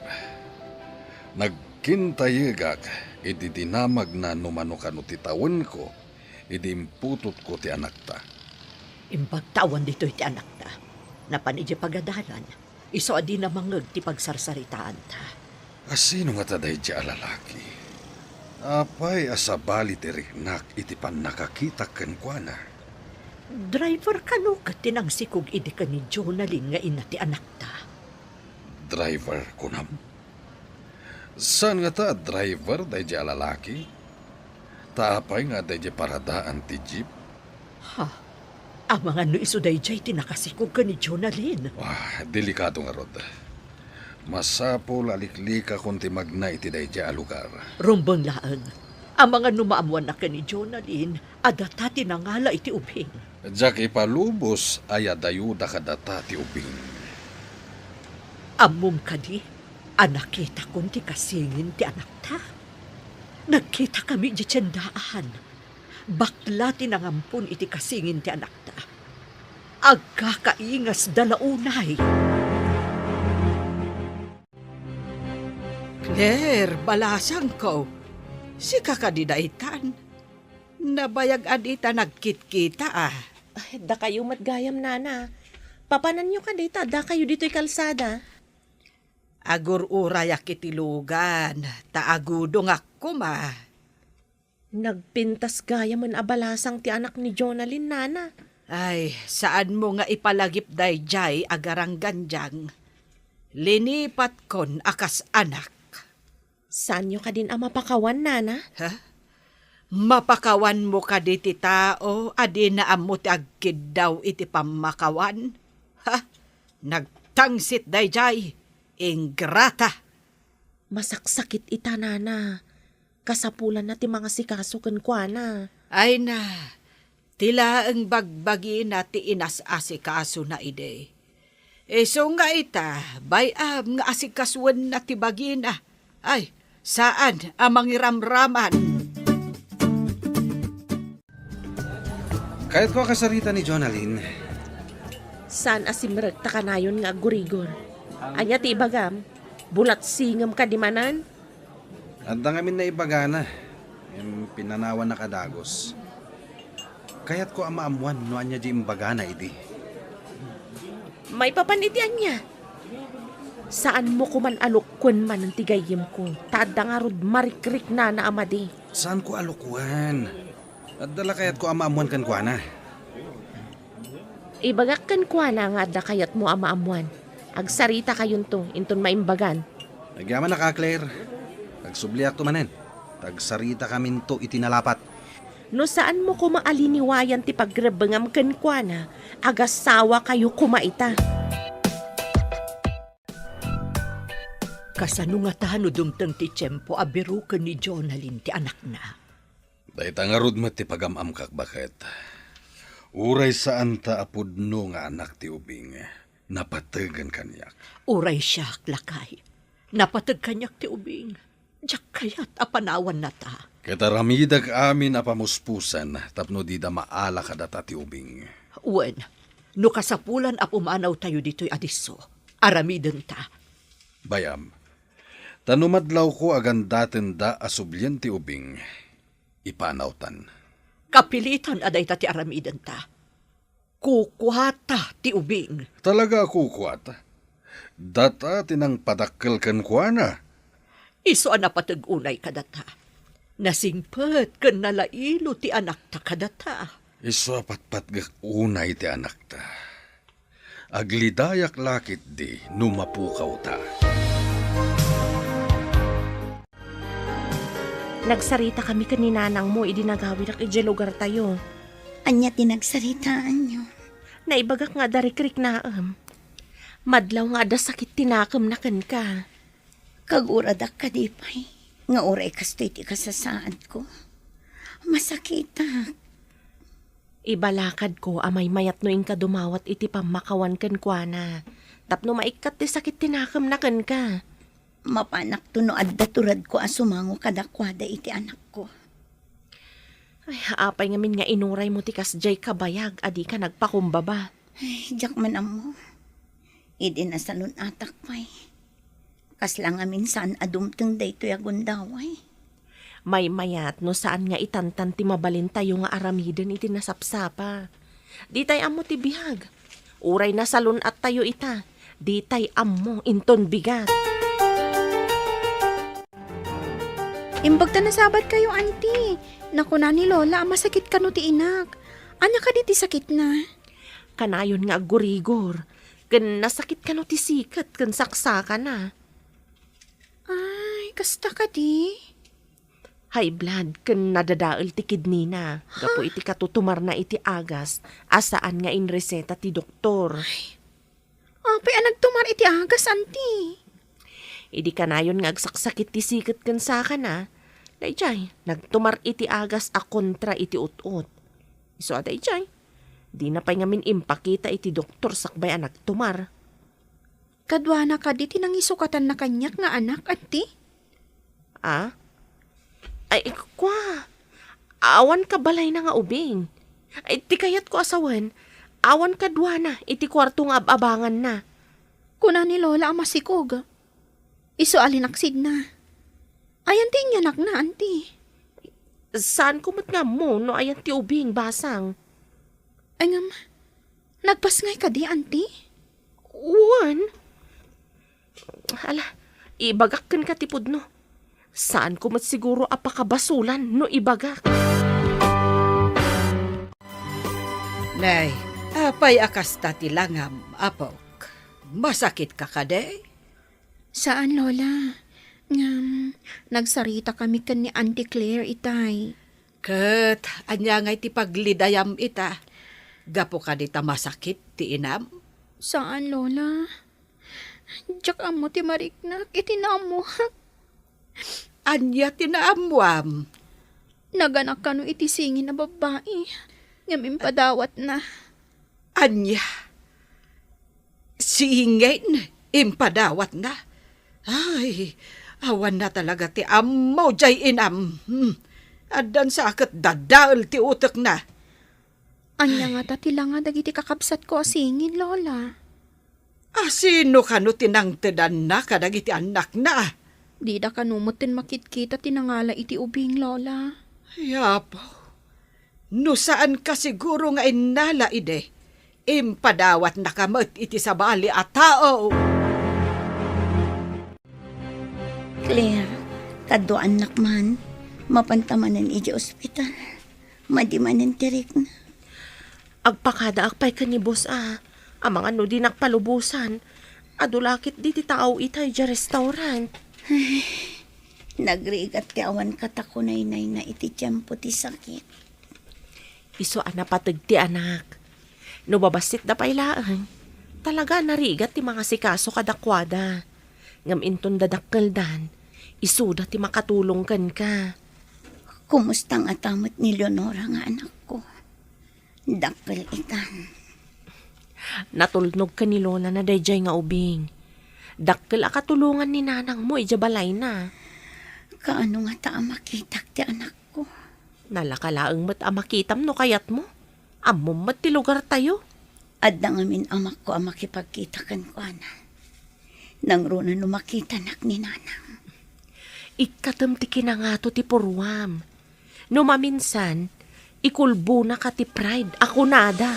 Nagkintayegak idi dinamagna no mano kano ti tawenko idi imputotko ti anakta. Imbag ta awan ditoy ti anakta. Napan idiay pagadalan. Isu a dina mangngeg ti pagsarsaritaanta. A sino ngata daydiay a lalaki? Apay a sabali ti riknak iti pannakakitak kenkuana? Driver kano ket ti nangsikog idi ken ni Jonalyn nga ina ti anakta. Driver, kunam? Saan ngata a driver daydiay a lalaki? Ta apay nga adda idiay paradaan ti jeep? Ha? Amangan no isu daydiay ti nakasikog ken ni Jonalyn. Ah, delikado ngarud. Masapul a liklikakon ti magna iti daydiay a lugar. Rumbeng laeng. Amangan no maammoanna ken ni Jonalyn a data ti nangala iti ubing. Diak ipalubos a yadayuda kadata ti ubing. Ammom kadi a nakitakon ti kasingin ti anakta? Nagkitakami idiay tiendaan. Bakla ti nangampon iti kasingin ti anakta. Agkakaingasda la unay. Claire, balasangko, sika kadi daytan? Nabayag a dita nagkitkita, a. Ay, dakayo met gayam, Nana. Papananyo kadi ta addakayo ditoy kalsada? Agur-urayak iti lugan, ta agudongak koma. Nagpintas gayamen a balasang ti anak ni Jonalyn, Nana. Ay, saanmo nga ipalagip daydiay a garanggandiang. Linipatkon a kas anak. Saanyo kadin a mapakawan, Nana? Ha? Mapakawanmo kadi ti tao a dina ammo ti agkiddaw iti pammakawan? Ha? Nagtangsit daydiay, ingrata! Masaksakit ita, Nana. Kasapulanna ti mangasikaso kenkuana. Ay na, ti laeng bagbagina ti inas-asikasona idi. Isu nga ita, bay-am nga asikasoenna ti bagina. Ay, saan a mangiramraman. Kayatko a kasarita ni Jonalyn. Saan a simrek ta kanayon nga aggurigor. Ania ti ibagam? Bulatsingem kadi manen? Adda ngamin naibagana, ngem pinanawannak a dagus. Kayatko a maammuan no ania diay imbagana idi. Maipapan iti ania? Saanmo koman a lukkuen manen ti gayyemko, ta adda ngarud marikriknana a madi. Saanko a lukkuen. Adda la kayatko a maammuan kenkuana. Ibagak kenkuana nga adda kayatmo a maammuan. Agsaritakayon inton maimbagan. Agyamanak a, Claire. Agsubliakto manen. Agsaritakaminto iti nalapat. No saanmo koma a liniwayan ti pagrebbengam kenkuana, agasawakayo koma ita. Kasano ngata no dumteng ti tiempo a biroken ni Jonalyn ti anakna? Dayta ngarud met ti pagam-amkak, baket. Uray saanta a pudno nga anak ti ubing, napategen kaniak. Uray siak, lakay, napateg kaniak ti ubing. Diak kayat a panawanna ta. Ket aramidek amin a pamuspusan tapno dida maala kadata ti ubing. Wen, no kasapulan a pumanawtayo ditoy a disso, aramidenta. Bay-am, ta no madlawko a gandatenda a sublien ti ubing, ipanawtan. Kapilitan a dayta ti aramidenta. Kukuata ti ubing. Talaga a kukuata? Data ti nangpadakkel kenkuana. Isu a napateg unay kadata. Nasingpet ken nalailo ti anakta kadata. Isu a patpatgek unay ti anakta. Aglidayak la ketdi no mapukawta. Nagsaritaka mi ken ni nanangmo idi nagawidak idiay lugartayo. Ania ti nagsaritaanyo? Naibagak nga adda rikriknaem. Madlaw nga adda sakit ti nakemna kenka. Kaguradak kadi pay nga uray kastoy ti kasasaadko. Masakitak. Ibalakadko a maymayat no inka dumawat iti pammakawan kenkuana, tapno maikkat ti sakit ti nakemna kenka. Mapanakto no adda turadko a sumango kadakuada iti anakko. Ay, apay ngamin nga inuraymo ti kasdiay kabayag a dika nagpakumbaba? Ay, diak man ammo. Idi nasalun-atak pay, kasla ngamin saan a dumteng daytoy a gundaway. Maymayat no saan nga itantan ti mabalintayo nga aramiden iti nasapsapa. Ditay ammo ti biag. Uray nasalun-attayo ita, ditay ammo inton bigat. Imbag ta nasabat kayo, Auntie. Nakuna ni Lola a masakit kano ti inak. Ania kadi ti sakitna? Kanayon nga aggurigor, ken nasakit kano ti siket ken saksakana. Ay, kasta kadi? High blood ken nadadael ti kidney na gapu iti katutumarna iti agas a saan nga inreseta ti doktor. Apay a nagtumar iti agas, anti? Idi kanayon nga agsaksakit ti siket ken sakana, daydiay, nagtumar iti agas a kontra iti ut-ot. Isu a daydiay, dina pay ngamin impakita iti doktor sakbay a nagtumar. Kaduana kadi ti nangisukatanna kaniak nga anak, anti? Ah? Ay, kua, awan kabalayna nga ubing. Ay, ti kayatko a sawen, awan kaduana iti kuarto nga ab-abanganna. Kuna ni Lola a masikog. Isu a linaksidna. Ayan ti inyanakna, anti? Saanko met nga ammo no ayan ti ubing, basang. Ay ngem, nagpasngay kadi, anti? Wen. Ala, ibagak kenka ti pudno. Saanko met siguro a pakabasulan no ibagak. Nay, apay a kasta ti langam, apok? Masakitka kadi? Saan, Lola. Ngem, nagsaritakami ken ni Auntie Claire itay. Ket ania ngay ti paglidayam ita? Gapu kadi ta masakit ti inam? Saan, Lola. Diak ammo ti mariknak iti naammoak. Ania ti naammoam? Naganak kano iti singin a babbai, ngem impadawatna. Ania? Singin? Impadawatna? Ay, awanna talaga ti ammo jay inam. Hmm. Addan sa ket dadael ti utekna. Ania ngata ti langa dagiti kakabsatko a singin, Lola? A sino kano ti nangtedanna kadagiti annakna? Dida kano metten makitkita ti nangala iti ubing, Lola. Ay, Apo, no saanka siguro nga innala idi, impadawatnaka met iti sabali a tao. Claire, kaduaannak man, mapanta manen iti ospital. Madi manen ti rikna. Agpakadaak pay ken ni Boss a, amangan no dinak palubosan. Adu la ket diti tao itay idiay restaurant. Ay, nagrigat ti awan katakunaynayna iti tiempo ti sakit. Isu a napateg ti anak. No babassitda pay laeng, talaga a narigat ti mangasikaso kadakuada. Ngem inton dadakkeldan, isuda ti makatulong kenka. Kumusta ngata met ni Leonora nga anakko? Dakkel itan. Natulnog ken ni Lola na daydiay nga ubing. Dakkel a katulongan ni nanangmo idiay balayna. Kaano ngata a makitak ti anakko? Nalaka laeng met a makitam no kayatmo. Ammom met ti lugartayo. Adda ngamin amakko a makipagkita kenkuana. Nangruna no makitanak ni nanang. Ikkatem ti kinangato ti purruam. No maminsan, ikulbonaka ti pride a kunada.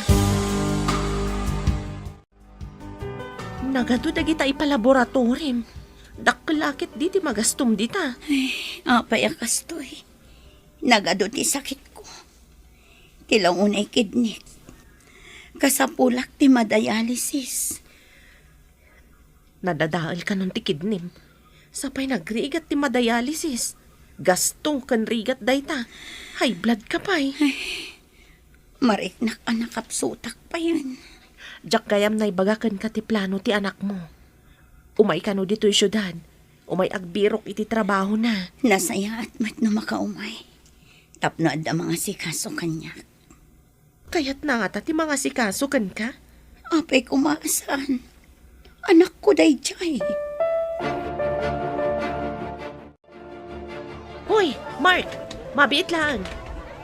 Nagadu dagita ipalaboratorim. Dakkel a ket di ti magastom dita. Ay, apay a kastoy. Nagadu ti sakitko. Ti launay kidnik. Kasapulak ti madialysis. Nadadael kanon ti kidnim. Sapay nagrigat ti madialysis. Gasto ken rigat dayta. High blood ka pay. Ay, mariknak a nakapsutak payen. Diak gayam naibaga kenka ti plano ti anakmo. Umay kano ditoy siudad. Umay agbirok iti trabahona. Nasayaat met no makaumay. Tapno adda mangasikaso kaniak. Kayatna ngata ti mangasikaso kenka? Apay koma a saan. Anakko daydiay. Hoy, Mark! Mabiit laeng.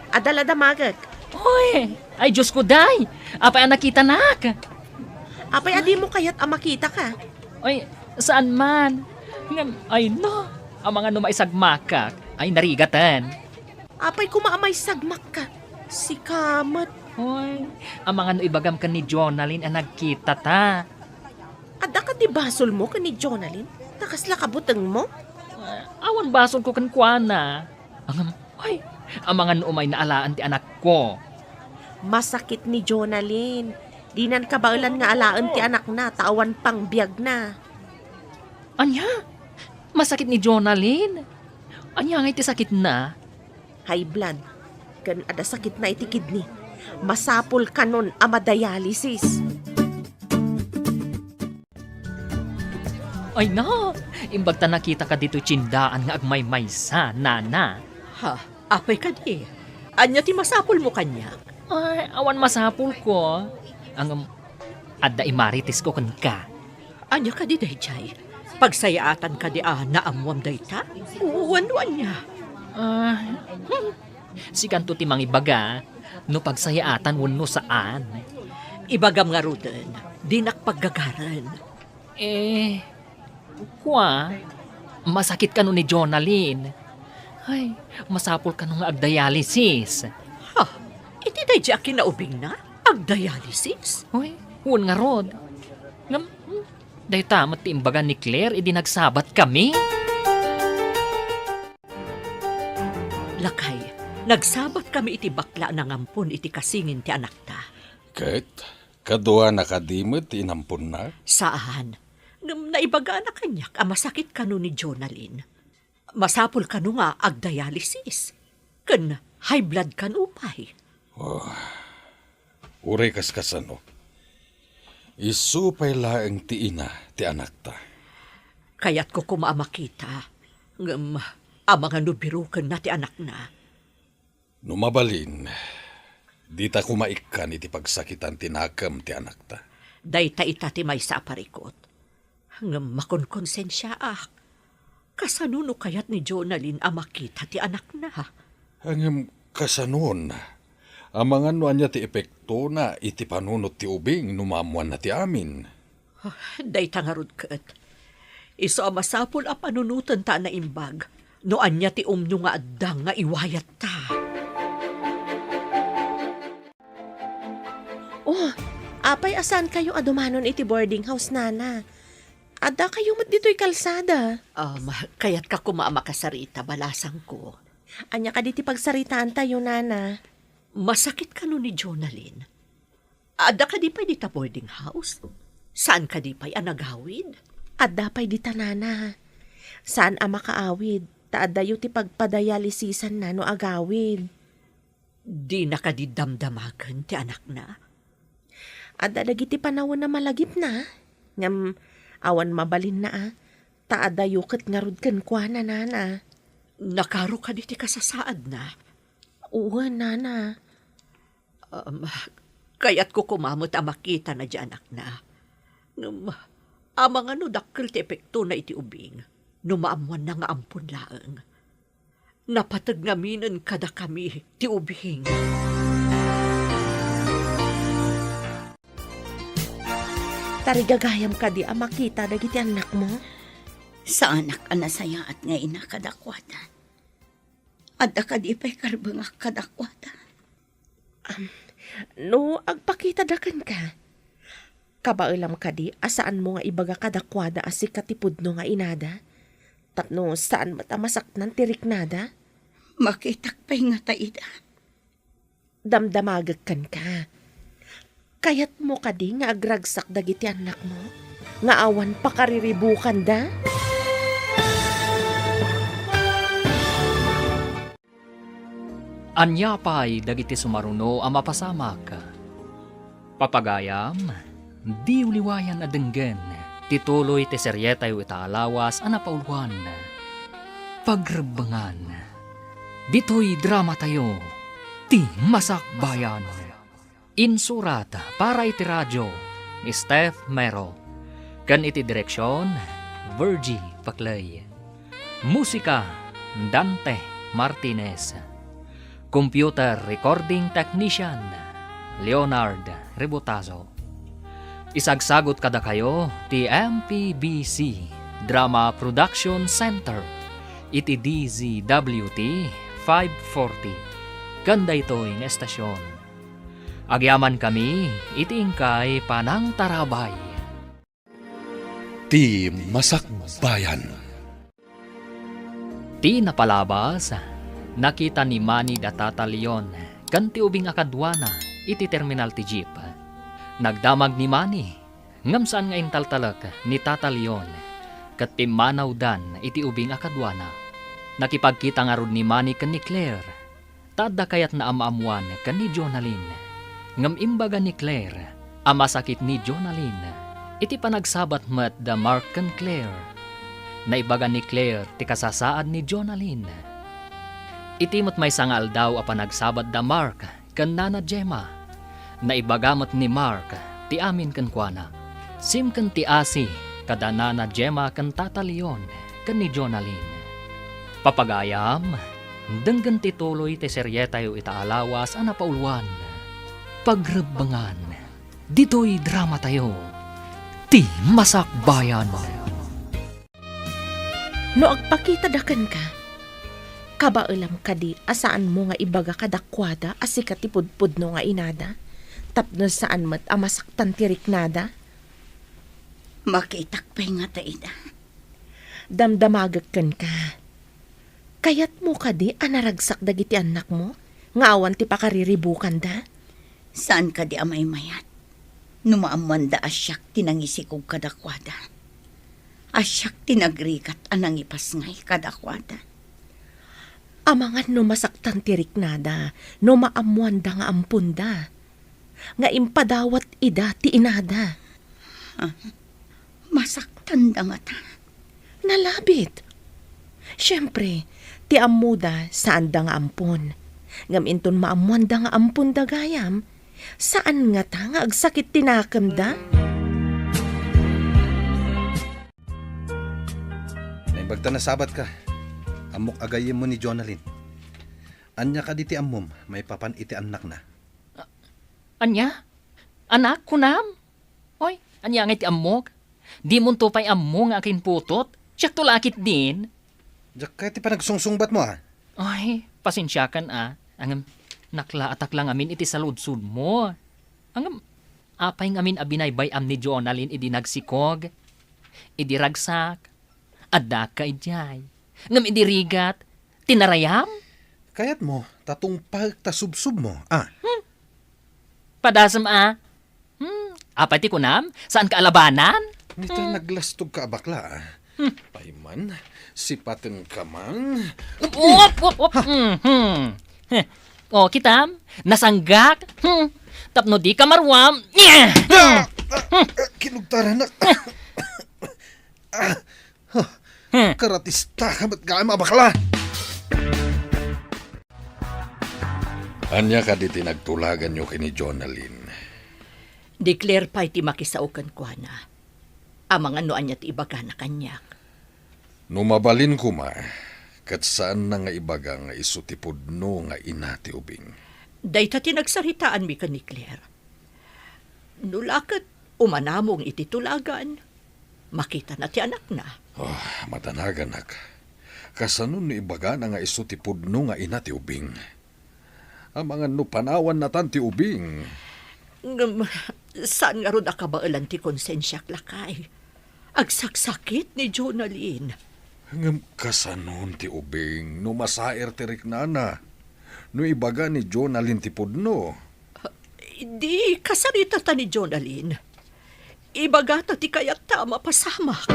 Adda la damagek. Hoy! Ay, Diosko, day! Apay a nakitanak? Apay a dimo kayat a makitaka? Ay, saan man. Ngem, ay no, amangan no maisagmakak. Ay, narigaten. Apay koma a maisagmakka? Sika met. Hoy, amangan no ibagam ken ni Jonalyn a nagkitata. Adda kadi basolmo ken ni Jonalyn? Ta kasla kabutengmo? Ah, awan basolko kenkuana. Ngem, hoy, amangan no umayna alaen ti anakko. Masakit ni Jonalyn. Dinan kabaelan nga alaen ti anakna ta awan pangbiagna. Ania? Masakit ni Jonalyn? Ania ngay ti sakitna? high blood, ken adda sakitna iti kidney. Masapul kanon a madialysis. Ay na, imbag ta nakitaka ditoy tiendaan nga agmaymaysa, nana. Ha? Apay kadi? Ania ti masapulmo kaniak? Ay, awan masapulko. Ngem, adda imaritesko kenka. Ania kadi daydiay? Pagsayaatan kadi a naammoam dayta? Wenno ania? Ah, hmm. Sikanto ti mangibaga no pagsayaatan wenno saan. Ibagam ngaruden, dinak paggagaren. Eh, kua, masakit kano ni Jonalyn. Ay, masapul kano nga agdialysis. Ha? Iti daydi a kinaubingna? Agdialysis? Uy, wen ngarud. Ngem, hmm, dayta met ti imbaga ni Claire idi nagsabatkami. Lakay, nagsabatkami iti bakla a nangampon iti kasingin ti anakta. Ket kaduana kadi met ti inamponna? Saan. Ngem naibagana kaniak a masakit kano ni Jonalyn. Masapul kano nga agdialysis. Ken high blood kano pay. Oh, uray kaskasano. Isu pay laeng ti ina ti anakta. Kayatko koma a makita. Ngem amangan no birokenna ti anakna. No mabalin, dita koma ikkan iti pagsakitan ti nakem ti anakta. Dayta ita ti maysa a parikut. Ngem makonkonsensiaak. Kasano no kayat ni Jonalyn a makita ti anakna? Ngem kasanon? Amangan no ania ti epektona iti panunot ti ubing no maammoanna ti amin? Ah, dayta ngarud ket. Isu a masapul a panunotenta a naimbag no ania ti umno nga adda nga iwayatta. Oh, apay a saankayo a dumanon iti boarding house, nana? Addakayo met ditoy kalsada. Um, kayatka koma a makasarita, balasangko. Ania kadi ti pagsaritaantayo, nana? Masakit kano ni Jonalyn? Adda kadi pay dita boarding house? Saan kadi pay a nagawid? Adda pay dita, nana. Saan a makaawid, ta addayo ti pagpadialysisanna no agawid. Dina kadi damdamagen ti anakna? Adda dagiti panawen a malagipna, ngem awan mabalinna a, ta addayo ket ngarud kenkuana, nana. Nakaro kadi ti kasasaadna? Wen, nana. Um, kayatko koma met a makitana diay anakna. Ngem, amangan no dakkel ti epektona iti ubing, no maammoanna nga ampon laeng. Napateg ngaminen kadakami ti ubing. Tarigagayam kadi a makita dagiti annakmo? Saanak a nasayaat nga ina kadakuada. Adda kadi pay karbengak kadakuada? Am, no agpakitada kenka, kabaelam kadi a saanmo nga ibaga kadakuada a sika ti pudno nga inada, tapno saan met a masaknan ti riknada? Makitak pay ngata ida. Damdamagek kenka. Kayatmo kadi nga agragsak dagiti annakmo nga awan pakariribukanda? Ania pay dagiti sumaruno a mapasamak? Papagayam, diyo liwayan a denggen ti tuloy ti serietayo ita a lawas a napauluan, Pagrebbengan. Ditoy dramatayo, Ti Masakbayan. Insurat para iti radio ni Steph Mero, ken iti direksion, Virgie Paclay. Musika, Dante Martinez. Computer recording technician, Leonard Rebotazo. Isagsagot kadakayo ti M P B C Drama Production Center iti D Z W T five forty, ken daytoy nga estasion. Agyamankami iti inkay panangtarabay. Ti Masakbayan. Ti napalabas, nakita ni Manny da Tata Leon ken ti ubing a kaduana iti terminal ti jeep. Nagdamag ni Manny, ngem saan nga intaltalek ni Tata Leon, ket pimmanawdan iti ubing a kaduana. Nakipagkita ngarud ni Manny ken ni Claire. Adda kayatna a maammoan ken ni Jonalyn. Ngem imbaga ni Claire a masakit ni Jonalyn iti panagsabat met da Mark ken Claire. Naibaga ni Claire ti kasasaad ni Jonalyn. Iti met maysa nga aldaw a panagsabat da Mark ken Nana Gemma, naibaga met ni Mark ti amin kenkuana. Sim ken ti asi kada Nana Gemma ken Tata Leon ken ni Jonalyn. Papagayam, denggen ti tuloy ti serietayo ita a lawas a napauluan, Pagrebbengan. Ditoy dramatayo, ti Masakbayan. No agpakitada kenka, kabaelam kadi a saanmo nga ibaga kadakuada a sika ti pudpudno nga inada, tapno saan met a masaktan ti riknada? Makitak pay ngata ida. Damdamagek kenka. Kayatmo kadi a naragsak dagiti annakmo nga awan ti pakariribukanda? Saan kadi a maymayat no maammoanda a siak ti nangisikog kadakuada, a siak ti nagrigat a nangipasngay kadakuada? Amangan no masaktan ti riknada no maammoanda nga amponda, nga impadawat ida ti inada. Ah, masaktanda ngata? Nalabit. Siempre, ti ammoda, saanda nga ampon. Ngem inton maammoanda nga amponda gayam, saan ngata nga agsakit ti nakemda? Naimbag ta nasabatka. Ammok a gayyemmo ni Jonalyn. Ania kadi ti ammom maipapan iti annakna? Ania? Anak, kunam? Oy, ania ngay ti ammok? Dimonto pay ammo nga akinputot? Siakto la a ketdin. Diak kayat ti panagsungsungbatmo, a. Ay, pasensiakan, a. Ngem, naklaatak la ngamin iti saludsodmo. Ngem, apay ngamin a binaybay-am ni Jonalyn idi nagsikog? Idi ragsak? Adda ka idiay. Ngem idi rigat, tinarayam? Kayatmo, ta tungpaek ta subsubmo, a. Hmm. Padasem, a. Hmm. Apay ti kunam? Saanka a labanan? Nita, hmm, naglastogka a bakla, a. Hmm. Pay man, sipatenka man. Op, op, op, op. Hmm, hmm. Heh. O, kitam? Nasanggak? Hmm. Tapno dika maruam. Ah! Ah! Ah! Kinugtaranak. Ah! Huh. Hmm. Karatistaka met gayam a bakla! Ania kadi ti nagtulaganyo ken ni Jonalyn? Ni Claire pay ti makisao kenkuana. Amangan no ania ti ibagana kaniak. No mabalin koma, ket saanna nga ibaga nga isu ti pudno nga ina ti ubing. Dayta ti nagsaritaanmi ken ni Claire. No la ket umanamong iti tulagan, makitana ti anakna. Oh, madanaganak. Kasano no ibagana nga isu ti pudno nga ina ti ubing? Amangan no panawanna tan ti ubing. Ngem, saan ngarud a kabaelan ti konsensiak, lakay. Agsaksakit ni Jonalyn. Ngem kasanon ti ubing no masair ti riknana? No ibaga ni Jonalyn ti pudno? Di kasaritata ni Jonalyn. Ibagata ti kayatta a mapasamak.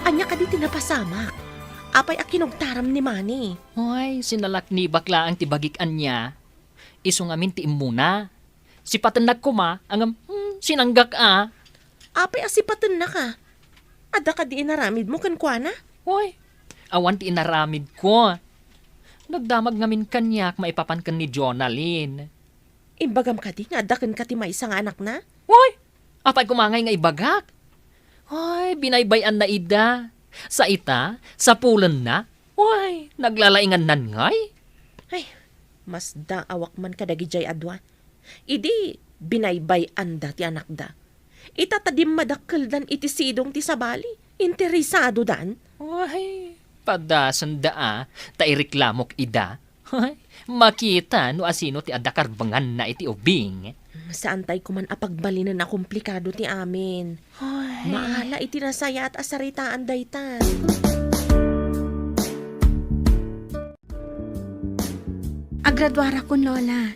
Ania kadi ti napasamak? Apay a kinugtaram ni Mani? Ay, sinalaknibak laeng ti bagik ania. Isu ngamin ti immuna. Sipatennak koma, ngem, hmm, sinanggak a. Apay a sipatennaka? Adda kadi inaramidmo kenkuana? Oy, awan ti inaramidko. Nagdamag ngamin kaniak maipapan ken ni Jonalyn. Imbagam kadi nga adda kenka ti maysa nga anakna? Oy, apay koma ngay nga ibagak? Oy, binaybay-anna ida. Sa ita, sapulenna. Oy, naglalaingannan ngay. Ay, masdaawak man kadagidiay a dua. Idi binaybay-anda ti anakda. Ita ta dimmadakkeldan iti sidong ti sabali, interesadodan. Ay, padasenda a, ta ireklamok ida. Ay, makita no asino ti adda karbenganna iti ubing. Saantay koman a pagbalinen a komplikado ti amin. Ay. Maala iti nasayaat a saritaan dayta. Agraduarakon, Lola.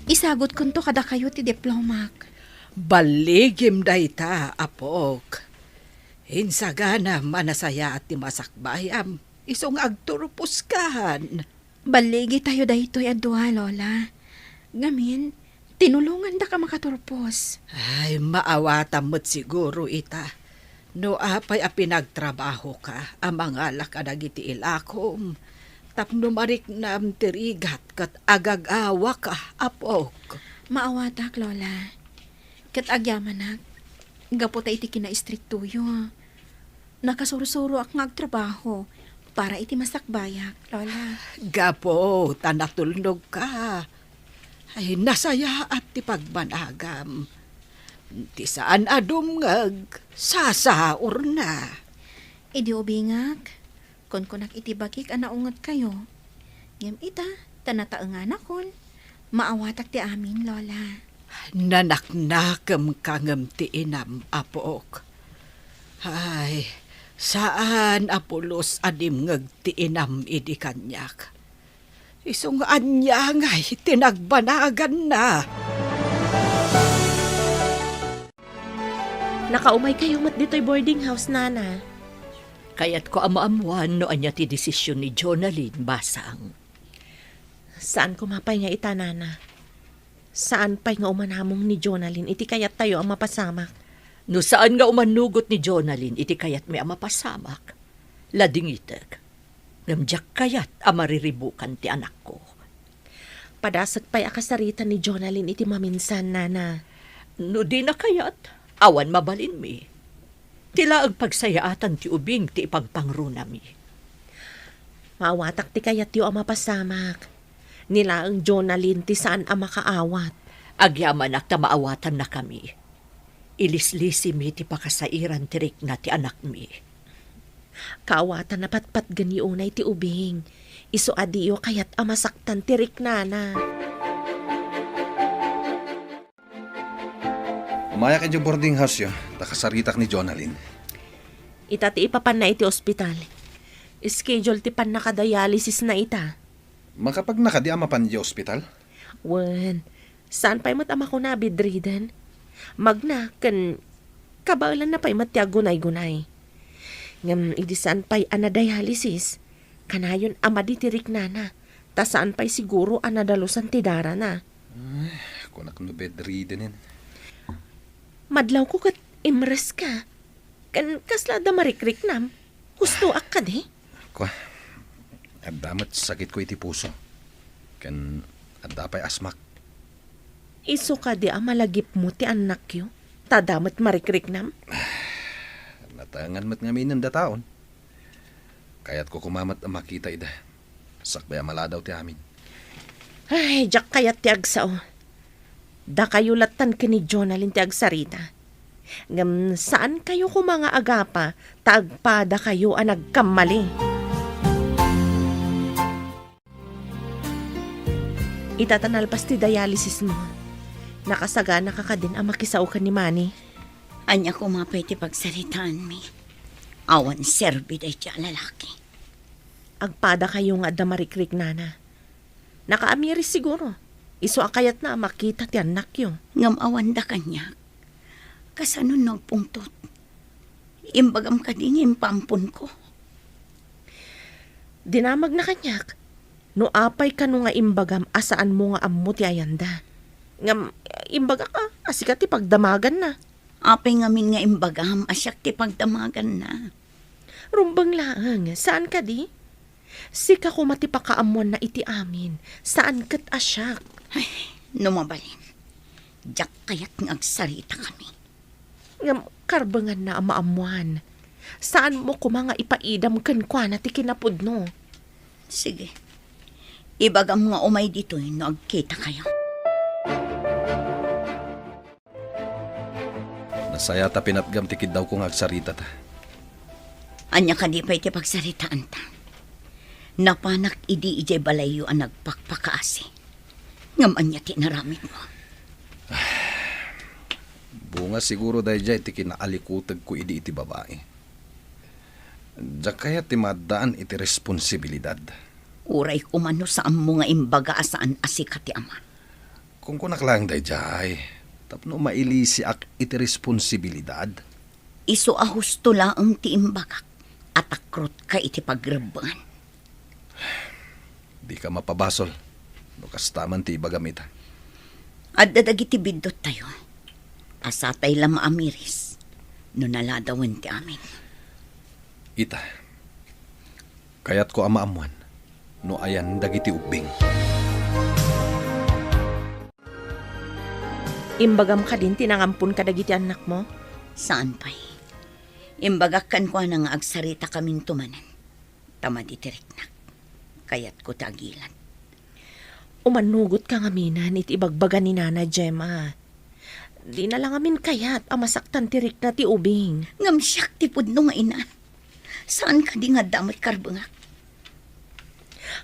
Isagutkonto kadakayo ti diplomak. Balligim dayta, apok. Insaganam a nasayaat ti masakbayam. Isu nga agturposkan. Balligitayo daytoy a dua, Lola. Ngamin, tinulongandaka makaturpos. Ay, maawatam met siguro ita. No apay a pinagtrabahoka a mangala kadagiti ilakom, tapno mariknam ti rigat ket agagawaka, apok. Maawatak, Lola. Ket agyamanak, gapu ta iti kinaistriktoyo, nakasursuroak nga agtrabaho para iti masakbayak, Lola. Gapu ta natulnogka. Ay, nasayaat ti pagbanagam. Ti saan a dumngeg, sasaurna. Idi ubingak, kunkunak iti bagik a naungetkayo. Ngem ita, ta nataenganakon, maawatak ti amin, Lola. Nanaknakemka ngem ti inam, apok. Ay, saan a pulos a dimngeg ti inam idi kaniak. Isu nga ania ngay ti nagbanaganna. Nakaumaykayo met ditoy boarding house, Nana. Kayatko a maammoan no ania ti desisyon ni Jonalyn, Basang. Saan koma pay nga ita, Nana. Saan pay nga umanamong ni Jonalyn iti kayattayo a mapasamak. No saan nga umanugot ni Jonalyn iti kayatmi a mapasamak, ladingitek. Ngem diak kayat a mariribukan ti anakko. Padasek pay a kasarita ni Jonalyn iti maminsan, Nana. No dina kayat, awan mabalinmi. Ti laeng pagsayaatan ti ubing ti ipagpangrunami. Maawatak ti kayatyo a mapasamak. Ni laeng Jonalyn ti saan a makaawat. Agyamanak ta maawatannakami. Ilislisimi ti pakasairan ti rikna ti anakmi. Kaawatan a patpatgenyo unay ti ubing. Isu a diyo kayat a masaktan ti riknana. Umayak idiay boarding house-yo, ta kasaritak ni Jonalyn. Ita ti ipapanna iti ospital. Schedule ti pannakadialysisna ita. Makapagna kadi a mapan idiay ospital? Wen, saan pay met a makuna a bedridden. Magna ken kabaelanna pay met ti aggunaygunay. Ngem idi saan pay a nadialysis, kanayon a madi ti riknana, ta saan pay siguro a nadalusan ti darana. Ay, kunak no bedridden-en. Madlawko ket imreska. Ken kasla adda marikriknam? Hustoak kadi? Kua, adda met sakitko iti puso. Ken adda pay asmak. Isu kadi a malagipmo ti annakyo, ta adda met marikriknam? Nataengan met ngamin dataon. Kayatko koma met a makita ida. Sakbay a maladaw ti amin. Ay, diak kayat ti agsao. Dakayo lattan ken ni Jonalyn ti agsarita. Ngem saan kayo koma nga agapa ta agpadakayo a nagkammali. Ita ta nalpas ti dialysismo, nakasaganaka kadin a makisao ken ni Manny? Ania koma pay ti pagsaritaanmi? Awan serbi daydiay a lalaki. Agpadakayo nga adda marikriknana. Nakaamiris siguro. Isu a kayatna a makita ti annakyo. Ngem awanda kaniak. Kasano no agpungtot? Imbagam kadi nga impaamponko? Dinamagna kaniak. No apay kano nga imbagam a saanmo nga ammo ti ayanda. Ngem, imbagak a, a sika ti pagdamaganna. Apay ngamin nga imbagam a siak ti pagdamaganna? Rumbeng laeng, saan kadi? Sika koma ti pakaammoanna iti amin, saan ket a siak. Ay, no mabalin, diak kayat nga agsaritakami. Ngem karbenganna a maammoan. Saanmo koma nga ipaidam kenkuana ti kinapudno. Sige. Ibagam nga umay ditoy no agkitakayo. Nasayaat a pinatgam ti kiddawko nga agsaritata. Ania kadi pay ti pagsaritaanta? Napanak idi idiay balayyo a nagpakpakaasi. Ngem ania ti inaramidmo? Bunga siguro daydiay ti kinaalikutegko idi iti babai. Diak kayat ti maaddaan iti responsibilidad. Uray koma no saanmo nga imbaga a saan a sika ti ama. Kunkunak laeng daydiay, tapno mailisiak iti responsibilidad. Isu a husto laeng ti imbagak. a takrotka iti pagrebbengan. Dika mapabasol no kasta man ti ibagam ita. Adda dagiti bidduttayo a satay la maamiris no naladawen ti amin. Ita, kayatko a maammuan no ayan dagiti ubbing. Imbagam kadin ti nangampon kadagiti annakmo? Saan pay. Imbagak kenkuana nga agsarita kaminto manen ta madi ti riknak. Kayatko ti agilad. Umannugotka ngaminen iti ibagbaga ni Nana Gemma. Dina la ngamin kayat a masaktan ti rikna ti ubing. Ngem siak ti pudno nga ina. Saan kadi nga adda met karbengak?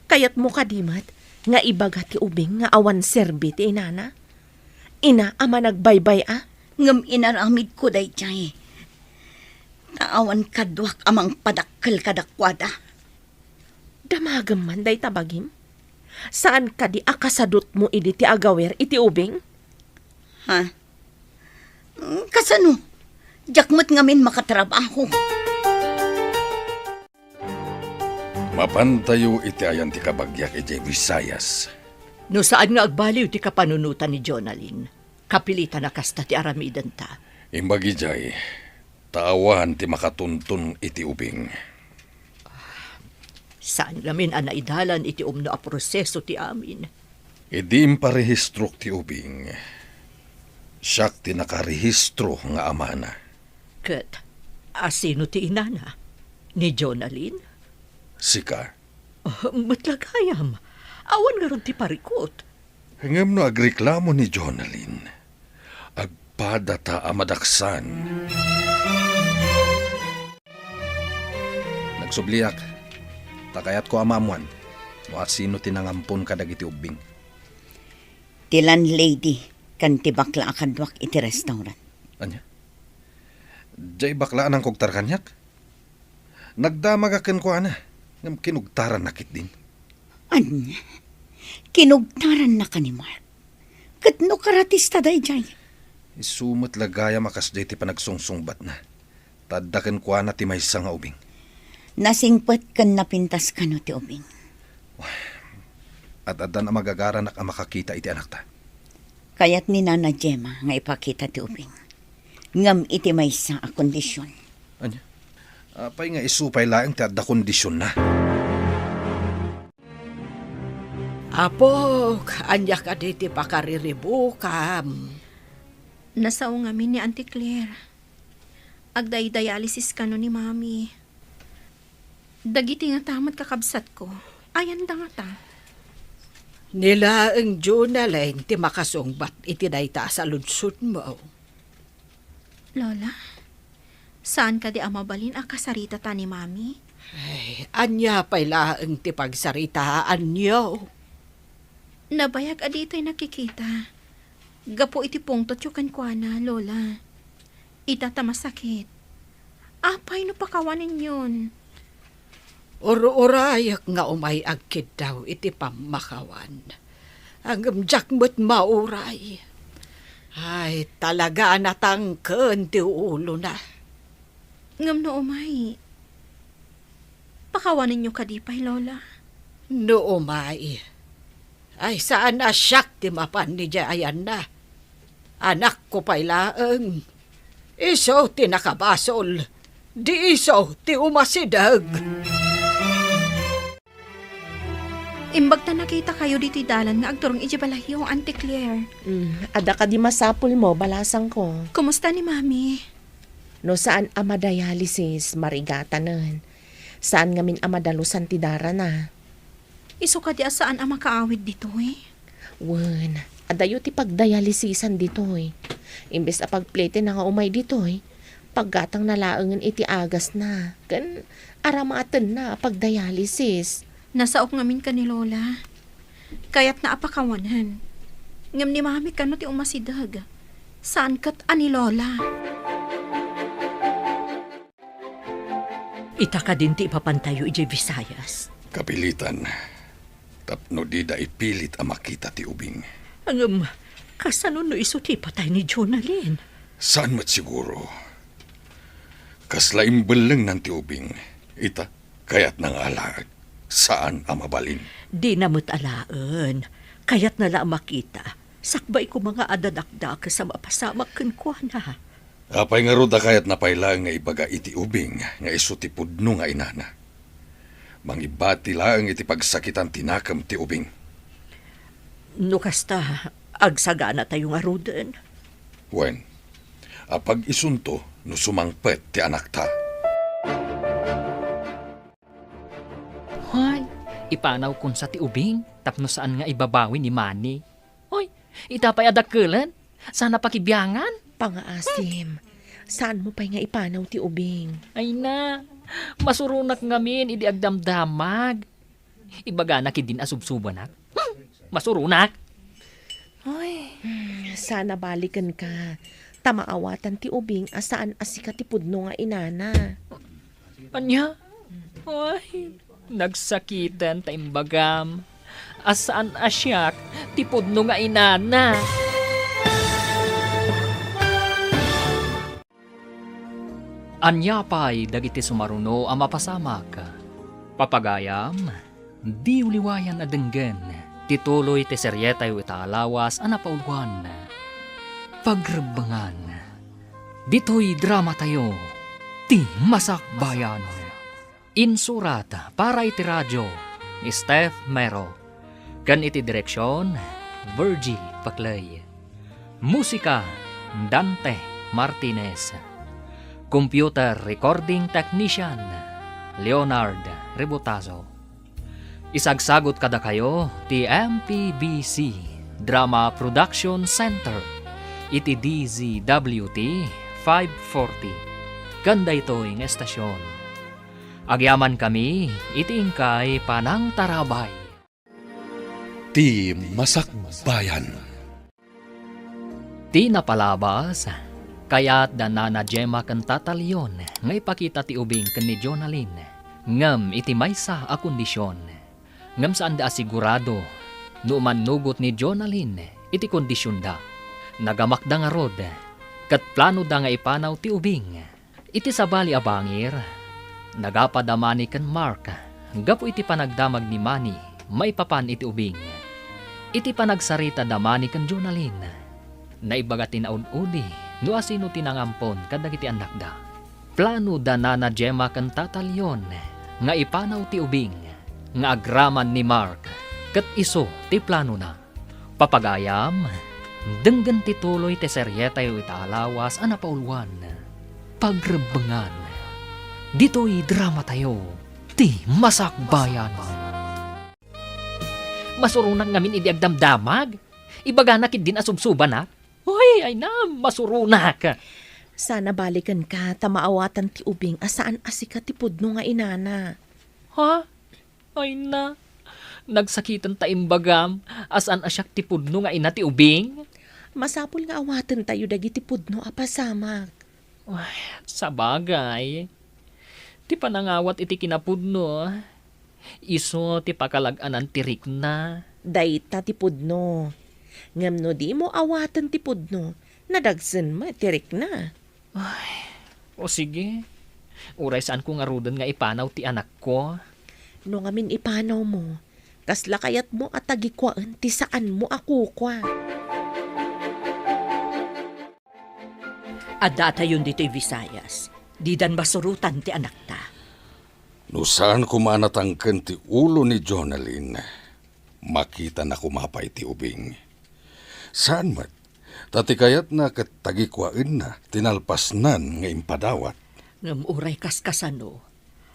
Kayatmo kadi met nga ibaga ti ubing nga awan serbi ti inana? Ina a managbaybay-a? Ngem inaramidko daydiay. Ta awan kaduak a mangpadakkel kadakuada. Damagem man dayta bagim? Saan kadi a kasadutmo idi ti agawer iti ubing? Ha? Mm, kasano? Diak met ngamin makatrabaho. Mapantayo iti ayan ti kabagiak idiay Visayas. No saan nga agbaliw ti kapanunotan ni Jonalyn, kapilitan a kasta ti aramidenta. Imbag idiay, ta awan ti makatuntun iti ubing. Saan ngamin a naidalan iti umno a proseso ti amin. Idi imparehistrok ti ubing, siak ti nakarehistro nga amana. Ket asino ti inana? Ni Jonalyn? Sika. Ah, met la gayam. Awan ngarud ti parikut. Ngem no agreklamo ni Jonalyn, agpadata a madaksan. Nagsubliak, ta kayatko a maammuan no asino ti nangampon kadagiti ubbing. Ti landlady ken ti bakla a kaduak iti restaurant. Ania? Diay bakla a nangkugtar kaniak? Nagdamagak kenkuana, ngem kinugtaranna ketdin. Ania? Kinugtarannaka ni Mark? Ket no karatista daydiay? Isu met la gayam a kasdiay ti panagsungsungbatna. Ta adda kenkuana ti maysa nga ubing. Nasingpet ken napintas kano ti ubing? Ad-addan a magagaranak a makakita iti anakta. Kayat ni Nana Gemma nga ipakita ti ubing. Ngem iti maysa a kondision. Ania? Apay nga isu pay laeng ti adda kondisionna? Apok, ania kadi ti pakariribukam? Nasao ngamin ni Auntie Claire. Agdaydialysis kano ni Mami. Dagiti ngata met kakabsatko, ayanda ngata? Ni laeng Jonalyn ti makasungbat iti dayta a saludsodmo. Lola, saan kadi a mabalin a kasaritata ni Mami? Ay, ania pay laeng ti pagsaritaanyo? Nabayag a ditay nakikita. Gapu iti pungtotyo kenkuana, Lola. Ita ta masakit. Apay no pakawanenyon? Ur-urayek nga umay agkiddaw iti pammakawan. Ngem diak met mauray. Ay, talaga a natangken ti ulona. Ngem no umay, pakawanenyo kadi pay, Lola? No umay, ay saan a siak ti mapan idiay ayanna. Anakko pay laeng. Isu ti nakabasol. Di isu ti umasideg. Imbag ta nakitakayo ditoy dalan nga agturong idiay balayyo, Auntie Claire. Mm, adda kadi masapulmo, balasangko? Kumusta ni Mami? No saan a madialysis, marigatanen. Saan ngamin a madalusan ti darana. Isu kadi a saan a makaawid ditoy? Wen, adayo ti pagdialysisan ditoy. Imbes a pagpletenna nga umay ditoy, paggatangna laengen iti agasna, ken aramatenna a pagdialysis. Nasaok ngamin ken ni Lola. Kayatna a pakawanen. Ngem ni Mami kano ti umasideg. Saan ket a ni Lola. Ita kadin ti ipapantayo idiay Visayas? Kapilitan, tapno dida ipilit a makita ti ubing. Ngem, kasano no isu ti ipatay ni Jonalyn? Saan met siguro. Kasla imbellengnan ti ubing. Ita, kayatna nga alaek. Saan a mabalin. Dina met alaen. Kayatna la a makita. Sakbay koma nga adda dakdakes a mapasamak kenkuana. Apay ngarud a kayatna pay laeng nga ibaga iti ubing nga isu ti pudno nga inana? Mangibati laeng iti pagsakitan ti nakem ti ubing. No kasta, agsaganatayo ngaruden. Wen, apag-isunto no sumangpet ti anakta. Hay, ipanawkon sa ti ubing tapno saan nga ibabawi ni Manny. Hoy, ita pay a dakkelen, saan a pakibiangan. Pangaasim, saanmo pay nga ipanaw ti ubing. Ay na, masuronak ngamin idi agdamdamag. Ibaganak idin a subsubanak. Hmm, masuronak. Ay. Hmm, saan a balikenka, ta maawatan ti ubing a saan a sika ti pudno nga inana. Ania? Ay, nagsakiten ta imbagam a saan a siak ti pudno nga inana. Ania pay dagiti sumaruno a mapasamak? Papagayam, diyo liwayan a denggen ti tuloy ti serietayo ita a lawas a napauluan, Pagrebbengan. Ditoy dramatayo, ti Masakbayan. Insurat para iti radio ni Steph Mero, ken iti direksion, Virgie Paclay. Musika, Dante Martinez. Computer recording technician, Leonard Rebotazo. Isagsagut kadakayo ti M P B C Drama Production Center iti D Z W T five forty. Ken daytoy nga estasion, agyamankami iti inkay panangtarabay. Ti Masakbayan. Ti napalabas, kayat da Nana Gemma ken Tata Leon nga ipakita ti ubing ken ni Jonalyn, ngem iti maysa a kondision. Ngem saanda a sigurado no umannugot ni Jonalyn iti kondisionda. Nagamakda ngarud, ket planoda nga ipanaw ti ubing. Iti sabali a bangir, nagapa da Manny ken Mark gapu iti panagdamag ni Manny maipapan iti ubing. Iti panagsarita da Manny ken Jonalyn, naibaga ti naud-udi no asino ti nangampon kadagiti annakda. Plano da Nana Gemma ken Tata Leon nga ipanaw ti ubing nga agraman ni Mark ket isu ti planona. Papagayam, denggen ti tuloy ti serietayo ita a lawas a napauluan, Pagrebbengan. Ditoy dramatayo, ti Masakbayan. Masuronak ngamin idi agdamdamag. Ibaganak idin a subsubanak. Uy, ay na, masuronak. Sana balikenka ta maawatan ti ubing a saan a sika ti pudno nga inana. Ha? Ay na, nagsakiten ta imbagam a saan a siak ti pudno nga ina ti ubing? Masapul nga awatentayo dagiti pudno a pasamak. Ay, sabagay, ti panangawat iti kinapudno, isu ti pakalag-anan ti rikna. Dayta ti pudno. Ngem no dimo awaten ti pudno, nadagsen met ti rikna. Ay, o sige. Uray saanko ngaruden nga ipanaw ti anakko. No ngamin ipanawmo, kasla kayatmo a tagikuaen ti saanmo a kukua? Addatayon ditoy Visayas. Didan masurotan ti anakta. No saan koma a natangken ti ulo ni Jonalyn, makitana koma pay ti ubing. Saan met, ta ti kayatna ket tagikuaenna ti nalpasnan nga impadawat. Ngem uray kaskasano,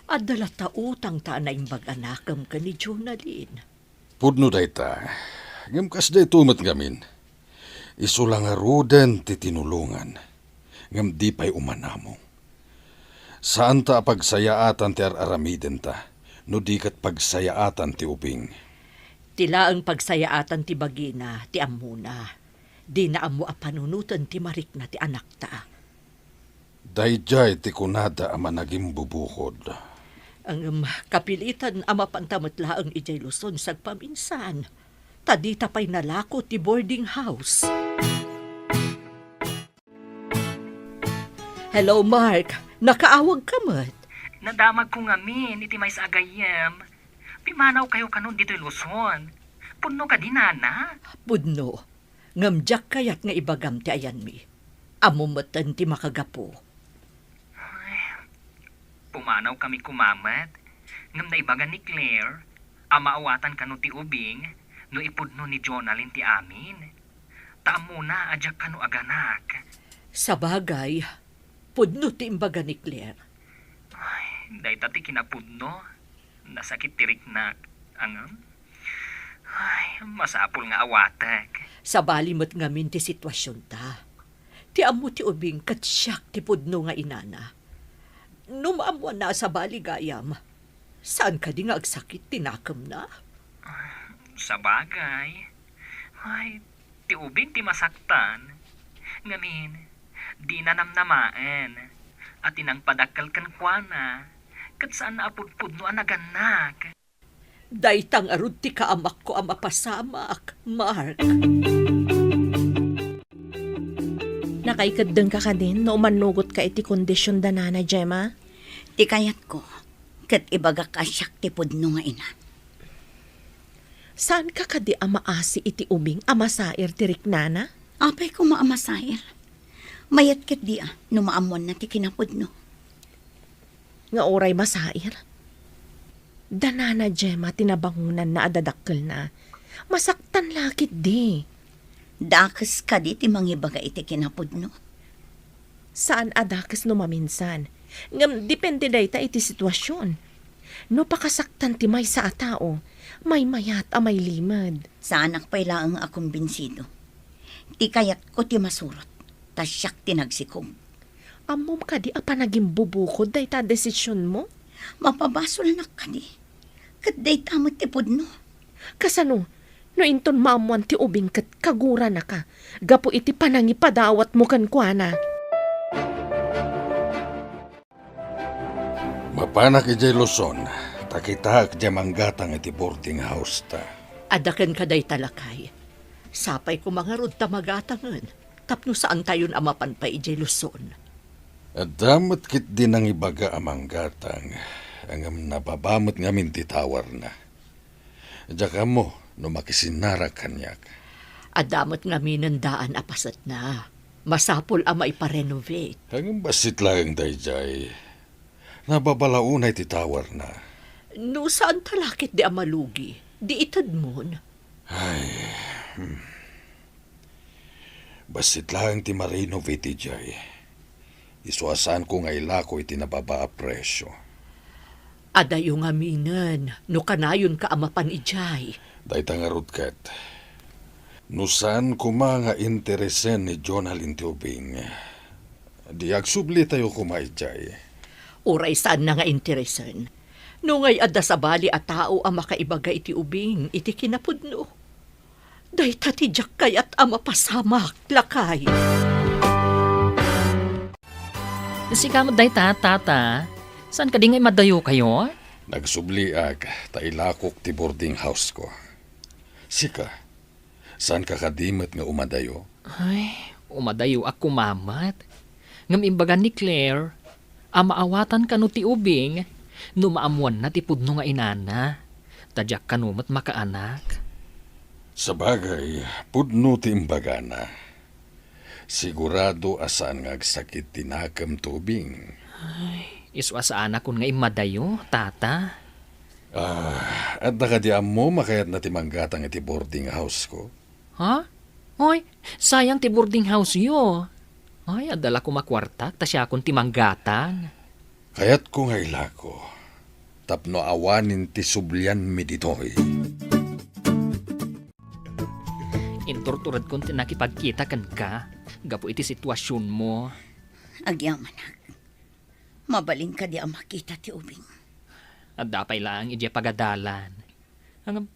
adda latta utangta a naimbag a nakem ken ni Jonalyn. Pudno dayta, ngem kasdayto met ngamin. Isu la ngaruden ti tinulongan, ngem di pay umanamong. Saanta a pagsayaatan ti ar-aramidenta, no di ket pagsayaatan ti ubing. Ti laeng pagsayaatan ti bagina ti ammona. Dina ammo a panunoten ti marikna ti anakta. Daydiay ti kunada a managimbubukod. Ngem kapilitan a mapanta met laeng idiay Luzon sagpaminsan, ta dita pay nalako ti boarding house. Hello, Mark. Nakaawagka met? Nadamagko ngamin iti maysa a gayyem. Pimanawkayo kanon ditoy Luzon. Pudno kadi, nana? Pudno. Ngem diak kayat nga ibagam ti ayanmi. Ammom metten ti makagapu. Ay, pumanawkami koma met. Ngem naibaga ni Claire a maawatan kano ti ubing no ipudno ni Jonalyn ti amin. Ta ammona a diak kano aganak. Sabagay, pudno ti imbaga ni Claire. Ay, dayta ti kinapudno. Nasakit ti riknak. Ngem, ay, masapul nga awatek. Sabali met ngamin ti situasionta. Ti ammo ti ubing ket siak ti pudno nga inana. No maammoanna a sabali gayam, saan kadi nga agsakit ti nakemna? Sabagay. Ay, ti ubing ti masaktan. Ngamin, dina namnamaen a ti nangpadakkel kenkuana, ket saanna a pudpudno a nagannak. Dayta ngarud ti kaamakko a mapasamak, Mark. Nakaikeddengka kadin no umannugotka iti kondision da Nana Gemma? Ti kayatko, ket ibagak a siak ti pudno nga ina. Saanka kadi a maasi iti ubing a masair ti riknana? Apay koma a masair? Mayat ketdi a no maammoanna ti kinapudno. Nga uray masair? Da Nana Gemma ti nabangonanna a dadakkelna. Masaktan la ketdi. Dakes kadi ti mangibaga iti kinapudno? Saan a dakes no maminsan. Ngem depende dayta iti situasion. No pakasaktan ti maysa a tao, maymayat a mailimed. Saanak pay laeng a kumbinsido. Ti kayatko ti masurot, ta siak ti nagsikog. Ammom kadi a panagimbubukod dayta a desisionmo? Mapabasolnak kadi. Ket dayta met ti pudno. Kasano no inton maammoan ti ubing ket kaguranaka gapu iti panangipadawatmo kenkuana? Mapanak idiay Luzon, ta kitaek diay manggatang iti boarding house ta. Adda kenka dayta, lakay. Sapay koma ngarud ta magatangen, tapno saantayon a mapan pay idiay Luzon. Adda met ketdi nangibaga a manggatang, ngem nababa met ngamin ti towerna. Diak ammo no makisinnarak kaniak. Adda met ngaminen daan a pasetna. Masapul a maiparenovate. Ngem bassit laeng daydiay. Nababa la unay ti towerna. No saanta la ketdi a malugi, di itedmon. Ay, hmm. Bassit laeng ti ma-renovate idiay. Isu a saanko nga ilako iti nababa a presio. Adayo ngaminen no kanayonka a mapan idiay. Dayta ngarud ket. No saan koma nga interesen ni Jonalyn ti ubing, di agsublitayo koma idiay. Uray saanna nga interesen. No ngay adda sabali a tao a makaibaga iti ubing iti kinapudno. Dayta ti diak kayat a mapasamak, lakay. Sika met dayta, tata. Saan kadi nga imadayokayo? Nagsubliak ta ilakok ti boarding house ko. Sika, saanka kadi met nga umadayo? Ay, umadayoak koma met. Ngem imbaga ni Claire a maawatan kano ti ubing no maammoanna ti pudno nga inana, ta diak kano met makaanak. Sabagay, pudno ti imbagana. Sigurado a saan nga agsakit ti nakem ti ubing. Ay, isu a saanakon nga immadayo, tata. Ah, adda kadi ammom a kayatna ti manggatang iti boarding house ko? Ha? Hoy, sayang ti boarding house-yo. Ay, adda la koma kuartak ta siakon ti manggatang. Kayatko nga ilako, tapno awanen ti sublianmi ditoy. Inturturedkon ti nakipagkita kenka gapu iti situasionmo. Agyamanak, mabalin kadi a makita ti ubing? Adda pay laeng idiay pagadalan. Ngem,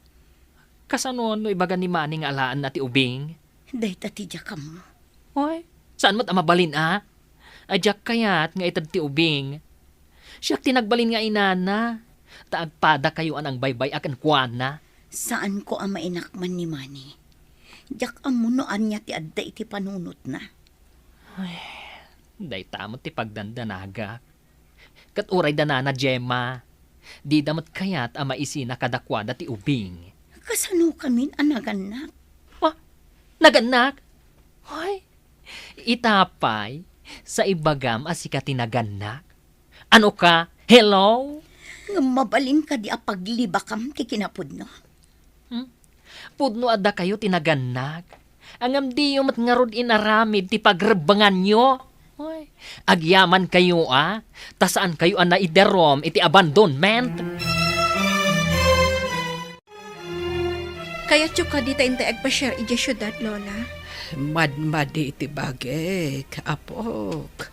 kasano no ibaga ni Manny nga alaenna ti ubing? Dayta ti diak ammo. Oy, saan met a mabalin a? Ay, diak kayat nga ited ti ubing. Siak ti nagbalin nga inana, ta agpadakayo a nangbaybay-a kenkuana. Saanko a mainakman ni Manny. Diak ammo no ania ti adda iti panunotna. Ay, dayta met ti pagdandanagak. Ket uray da nana Gemma, dida met kayat a maisina kadakuada ti ubing. Kasanokamin a nagannak? Ah, nagannak? Hoy, ita pay, sa ibagam a sika ti nagannak? Ano ka? Hello? Ngem mabalin kadi a paglibakam ti kinapudno? Hmm? Pudno a dakayo ti nagannak. Ngem diyo met ngarud inaramid ti pagrebbenganyo. Hoy, agyamankayo a, ta saankayo a naidarum iti abandonment. Kayatyo kadi ta intay agpasiar idiay siudad, Lola? Madmadi ti bagik, apok.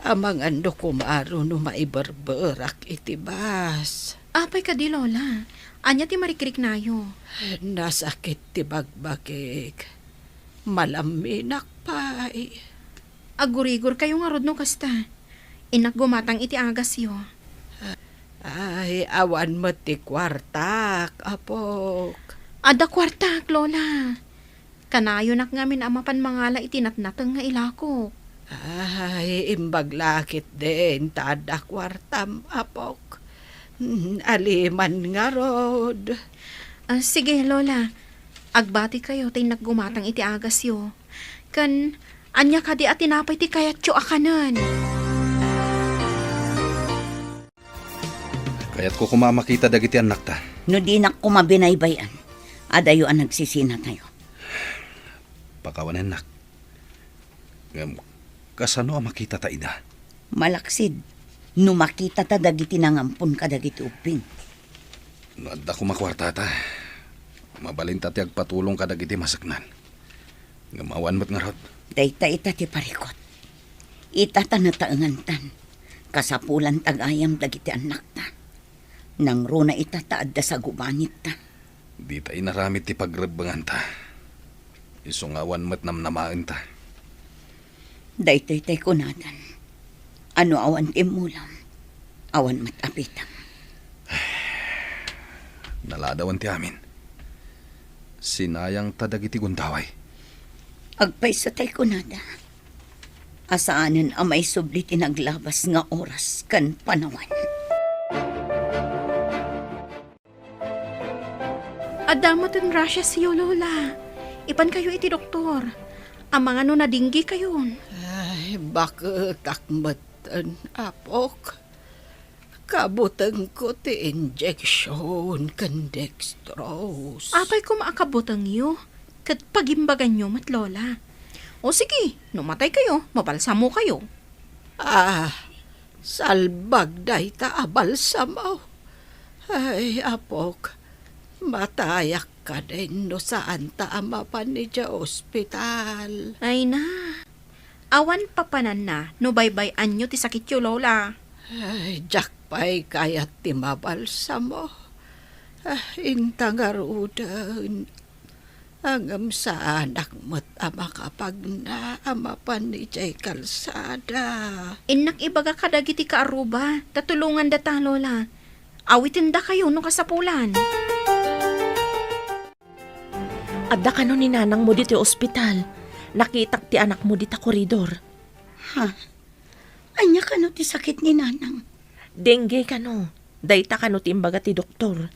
Amangan no kumaro no maiberberak iti bus. Apay kadi, Lola? Ania ti marikriknayo? Nasakit ti bagbagik. Malamminak pay. Agurigorkayo ngarud no kasta. Innak gumatang iti agasyo. Ay, awan met ti kuartak, apok. Adda kuartak, Lola. Kanayonak ngamin a mapan mangala iti natnateng nga ilakok. Ay, imbag la ketdin ta adda kuartam, apok. Mm, aliman ngarud. Ah, sige, Lola. Agbatikayo ta innak gumatang iti agasyo. Ken, ania kadi a tinapay ti kayatyo a kanen? Kayatko koma a makita dagiti annakta. No dinak koma binaybay-an, adayo a nagsisinatayo. Pakawanennak. Ngem, kasano a makitata ida? Malaksid, no makitata dagiti nangampon kadagiti ubbing. No adda koma kuartata, mabalinta ti agpatulong kadagiti maseknan. Ngem awan met ngarud. Dayta ita ti parikut. Ita ta nataengantan. Kasapulan ta gayam dagiti annakta. Nangruna ita ta adda sagubangitta. Dita inaramid ti pagrebbenganta. Isu nga awan met namnamaenta. Daytoy tay kunadan. Ano awan ti immulam, awan met apitam. Naladawan ti amin. Sinayangta dagiti gundaway. Agpayso tay kunada. Asaanen a maisubli ti naglabas nga oras ken panawen. Adda metten rashesyo, Lola. Ipankayo iti doktor. Amangan no nadinggikayon. Ay, baketak metten, apok. Kabutengko ti injection ken dextrose. Apay koma a kabutengyo? Ket pagimbaganyo met, Lola. O sige, no mataykayo, mabalsamokayo. Ah, salbag dayta a balsamo. Ay, apok, matayak kadin no saanta a mapan idiay ospital. Ay na, awan papananna no baybay-anyo ti sakityo, Lola. Ay, diak pay kayat ti mabalsamo. Ah, inta ngaruden. Ngem saanak met a makapagna a mapan idiay kalsada. Innak ibaga kadagiti kaarruba, ta tulongandata, Lola. Awitendakayo no kasapulan. Adda kano ni nanangmo ditoy ospital. Nakitak ti anakmo dita koridor. Ha? Ania kano ti sakit ni nanang? Dengue kano. Dayta kano ti imbaga ti doktor.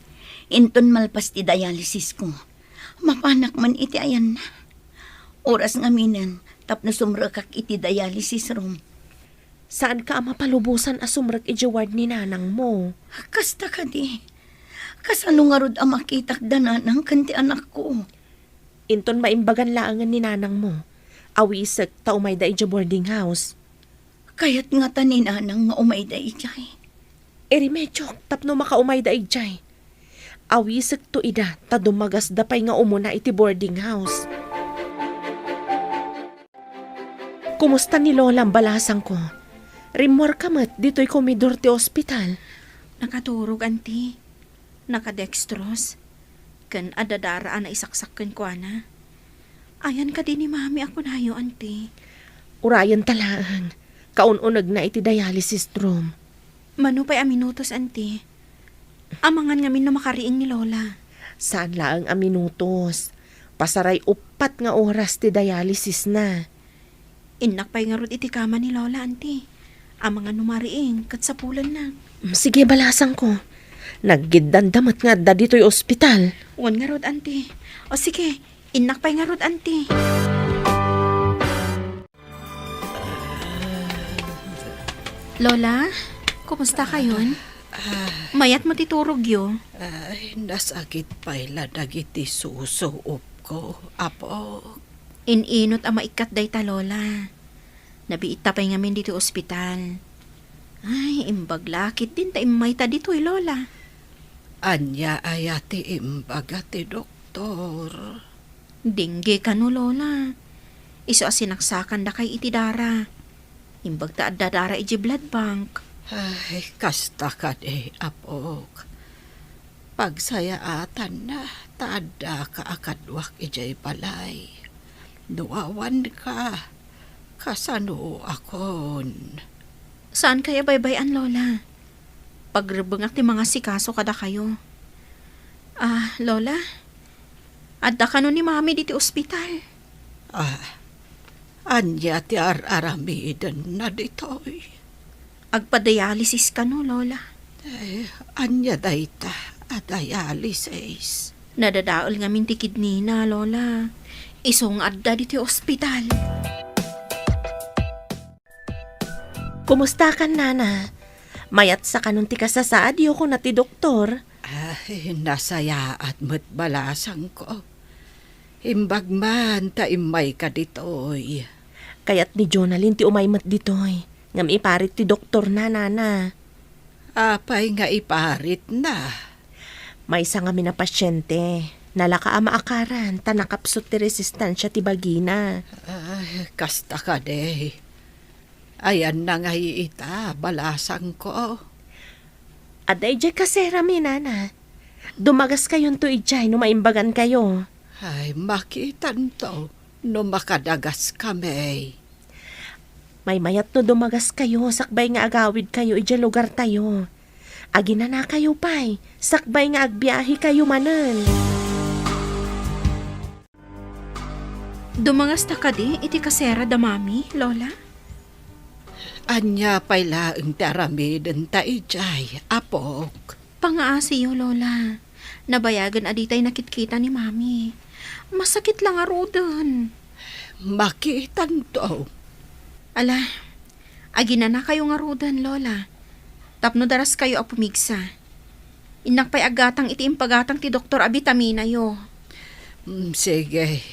Inton malpas ti dialysis ko, mapanak man iti ayanna. Oras ngaminen tapno sumrekak iti dialysis room. Saanka a mapalubosan a sumrek idiay ward ni nanangmo? Kasta kadi. Kasano ngarud a makitak da nanang ken ti anakko? Inton maimbagan laengen ni nanangmo, awisek ta umayda idiay boarding house. Kayat ngata ni nanang nga umayda idiay. Irimediok tapno makaumayda idiay. Awisekto ida ta dumagasda pay nga umuna iti boarding house. Kumusta ni Lolam, balasangko? Rimmuarka met ditoy komidor ti ospital. Nakaturog, Auntie. Nakadextrose. Ken adda dara a naisaksak kenkuana. Ayan kadi ni Mami a kunayo, Auntie? Urayenta laeng. Kaun-unegna iti dialysis room. Mano pay a minutos, Auntie? Amangan ngamin no makariing ni Lola. Saan laeng a minutos. Pasaray uppat nga oras ti dialysisna. Innak pay ngarud iti kama ni Lola, Auntie. Amangan no mariing, ket sapulennak. Mm, sige, balasangko. Naggiddanda met nga adda ditoy ospital. Wen ngarud, anti. O sige, innak pay ngarud, anti. Lola, kumusta kayon? Ah. Mayat met ti turogyo? Ay, nasakit pay la dagiti susuopko, Apo. In-inot a maikkat dayta, Lola. Nabiitta pay ngamin ditoy ospital. Ay, imbag la ketdin ta immayta ditoy, Lola. Ania aya ti imbaga ti doktor? Dengue kano, Lola. Isu a sinaksakandakay iti dara. Imbag ta adda dara idiay blood bank. Ay, kasta kadi, apok. Pagsayaatanna ta addaka a kaduak idiay balay. No awanka, kasanoakon? Saankayo a baybay-an, Lola. Pagrebbengak ti mangasikaso kadakayo. Ah, Lola, adda kano ni Mami ditoy ospital? Ah, ania ti ar-aramidenna ditoy? Agpadialysis kano, Lola. Eh, ania dayta a dialysis? Nadadael ngamin ti kidneyna, Lola. Isu nga adda ditoy ospital. Kumustakan, Nana? Mayatsa kanon ti kasasaadyo, kuna ti doktor. Ay, nasayaat met balasangko. Imbag man ta immayka ditoy. Kayat ni Jonalyn ti umay met ditoy. Ngem iparit ti doktorna, Nana. Apay nga iparitna? Maysa ngamin a pasiente. Nalaka a maakaran ta nakapsut ti resistensia ti bagina. Ay, kasta kadi. Ayanna ngay ita, balasangko. Adda idiay kaserami, Nana. Dumagaskayonto idiay no maimbagankayo. Ay, makitanto no makadagaskami. Maymayat no dumagaskayo sakbay nga agawidkayo idiay lugartayo. Aginanakayo pay, sakbay nga agbiahekayo manen. Dumangasta kadi iti kasera da Mami, Lola? Ania pay laeng ti aramidenta idiay, apok? Pangaasiyo, Lola. Nabayagen a ditay nakitkita ni Mami. Masakit la ngaruden. Makitanto. Ala, aginanakayo ngaruden, Lola. Tapno daraskayo a pumigsa. Innak pay aggatang iti impagatang ti doktor a bitaminayo. Mm, sige.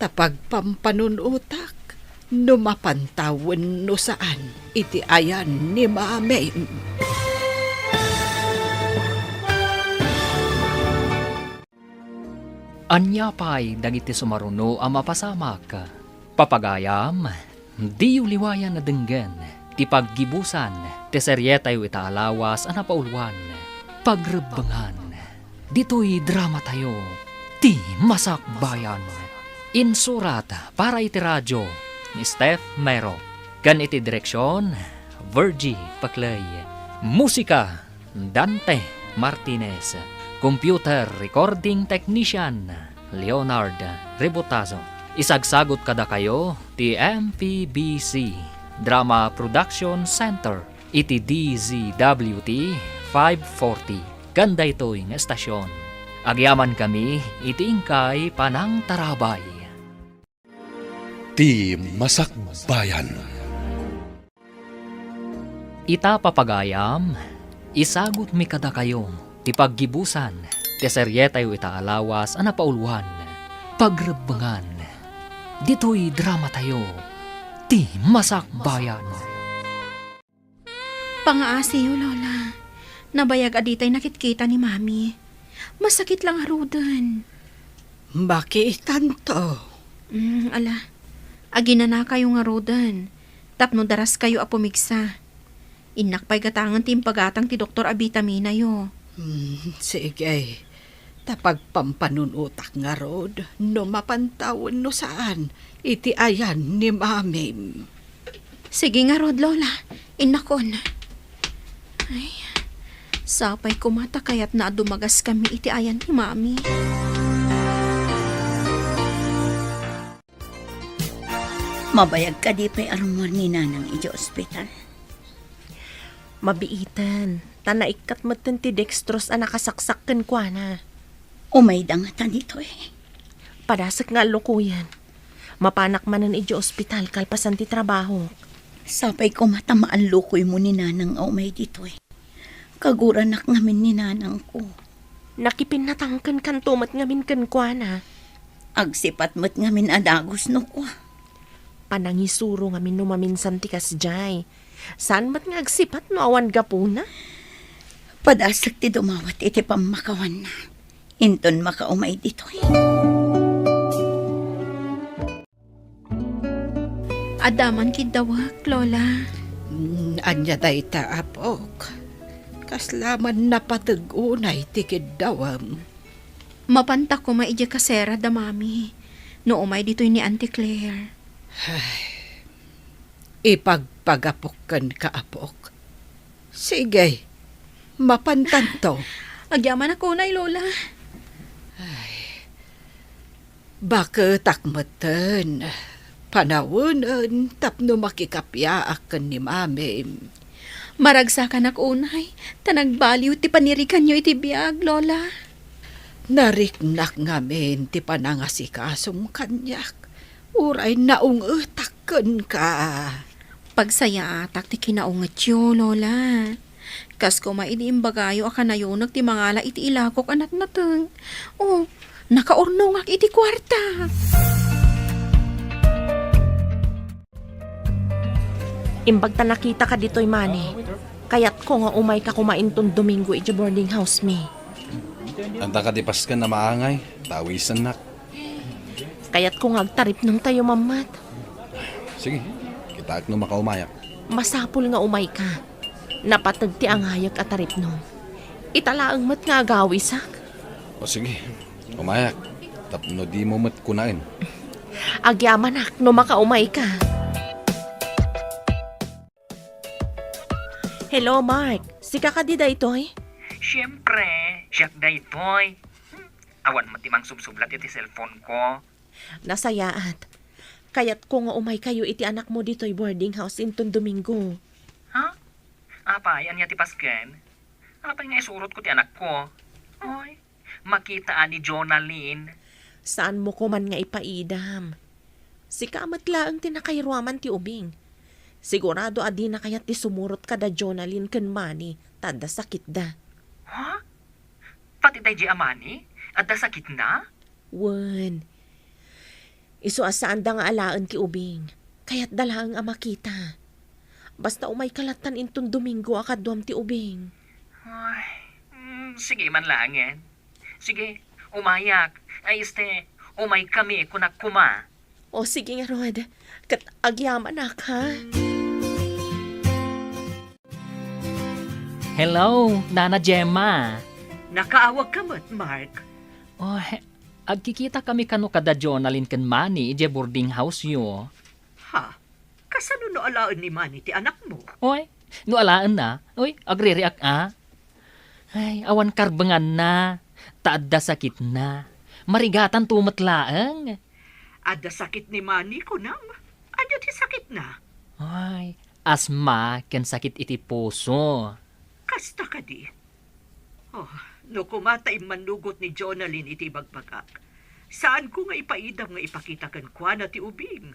Ta pagpampanunotak no mapantawen no saan iti ayan ni Mami. Ania pay dagiti sumaruno a mapasamak? Papagayam, diyo liwayan a denggen ti paggibusan ti serietayo ita a lawas a napauluan, Pagrebbengan. Ditoy dramatayo, Ti Masakbayan. Insurat para iti radio ni Steph Mero, ken iti direksion, Virgie Paclay. Musika, Dante Martinez. Computer recording technician, Leonard Rebotazo. Isagsagot kadakayo ti M P B C Drama Production Center iti D Z W T five forty ken daytoy nga estasion. Agyamankami iti inkay panangtarabay. Ti Masakbayan. Ita, papagayam, isagutmi kadakayo ti paggibusan ti serietayo ita a lawas a napauluan, Pagrebbengan. Ditoy dramatayo, Ti Masakbayan. Pangaasiyo, Lola. Nabayag a ditay nakitkita ni Mami. Masakit la ngaruden. Makitanto. Mm, ala. Aginanakayo ngaruden. Tapno daraskayo a pumigsa. Innak pay gatangen ti impagatang ti doktor a bitaminayo. Mm, sige. Ta pagpampanunotak ngarud no mapantawen no saan iti ayan ni Mamim. Sige ngarud, Lola. Innakon. Ay, sapay koma ta kayatna a dumagaskami iti ayan ni Mami. Mabayag kadi pay a rummuar ni Nanang idiay ospital? Mabiiten, ta naikkat metten ti dextrose a nakasaksak kenkuana. Umayda ngata ditoy. Padasek nga allukoyen. Mapanak manen idiay ospital kalpasan ti trabahok. Sapay koma ta maallukoymo ni nanang a umay ditoy. Kaguranak ngamin ni nanangko. Nakipinnatangkenkanto met ngamin kenkuana. Agsipat met ngamin a dagus no kua. Panangisuro ngamin no maminsan ti kasdiay. Saan met nga agsipat no awan gapuna? Padasek ti dumawat iti pammakawanna. Inton makaumay ditoy. Adda man kiddawek, Lola. Mm, ania dayta, apok? Kasla man napateg unay ti kiddawem? Mapanta koma idiay kasera da Mami no umay ditoy ni Auntie Claire. Ay, ipagpagapok kenka, apok. Sige, mapantanto. Agyamanak unay, Lola. Ay, baketak metten. Panawenen tapno makikapiaak ken ni Mamim. Maragsakanak unay, ta nagbaliw ti paniriganyo iti biag, Lola. Nariknak ngamin ti panangasikasom kaniak. Uray naungetak kenka. Pagsayaatak ti kinaungetyo, Lola. Kas koma idi imbagayo a kanayonek ti mangala iti ilakok a natnateng. O, nakaurnongak iti kuarta. Imbag ta nakitaka ditoy, Manny. Kayatko nga umayka koma inton Domingo iti boarding house mi. Anta kadi pasken a maangay, ta awisennak. Kayatko nga agtaripnongtayo mammet. Sige, kitaek no makaumayak. Masapul nga umayka. Napateg ti angayek a taripnong. Ita laeng met nga agawisak. O sige, umayak. Tapno dimo met kunaen. Agyamanak no makaumayka. Hello, Mark. Sika kadi daytoy? Siempre, siak daytoy. Hmm, awan met ti mangsubsublat iti cellphone ko. Nasayaat. Kayatko nga umaykayo iti anakmo ditoy boarding house inton Domingo. Ha? Apay, ania ti pasken? Apay nga isurotko ti anakko? Oy, makita a ni Jonalyn. Saanmo koman nga ipaidam. Sika met laeng ti nakairuaman ti ubing. Sigurado a dina kayat ti sumurot kada Jonalyn ken Manny ta adda sakitda. Ha? Pati daydiay a Manny? Adda sakitna? Wen. Isu a saanda nga alaen ti ubing. Kayatda laeng a makita. Basta umayka lattan inton Domingo a kaduam ti ubing. Ay, mm, sige man laengen. Sige, umayak. Ay, este, umaykami, kunak koma. O, sige ngarud. Ket agyamanak, ha? Hello, Nana Gemma. Nakaawagka met, Mark. Oh, he-, agkikitakami kano kada Jonalyn ken Manny idiay boarding house-yo. Ha? Kasano no alaen ni Manny ti anakmo? Oy, no alaenna, oy, agririak a. Ay, awan karbenganna, ta adda sakitna. Marigatanto met laeng. Adda sakit ni Manny, kunam? Ania ti sakitna? Ay, asma ken sakit iti puso. Kasta kadi? Oh, no koma ta immannugot ni Jonalyn iti ibagbagak, saanko nga ipaidam nga ipakita kenkuana ti ubing.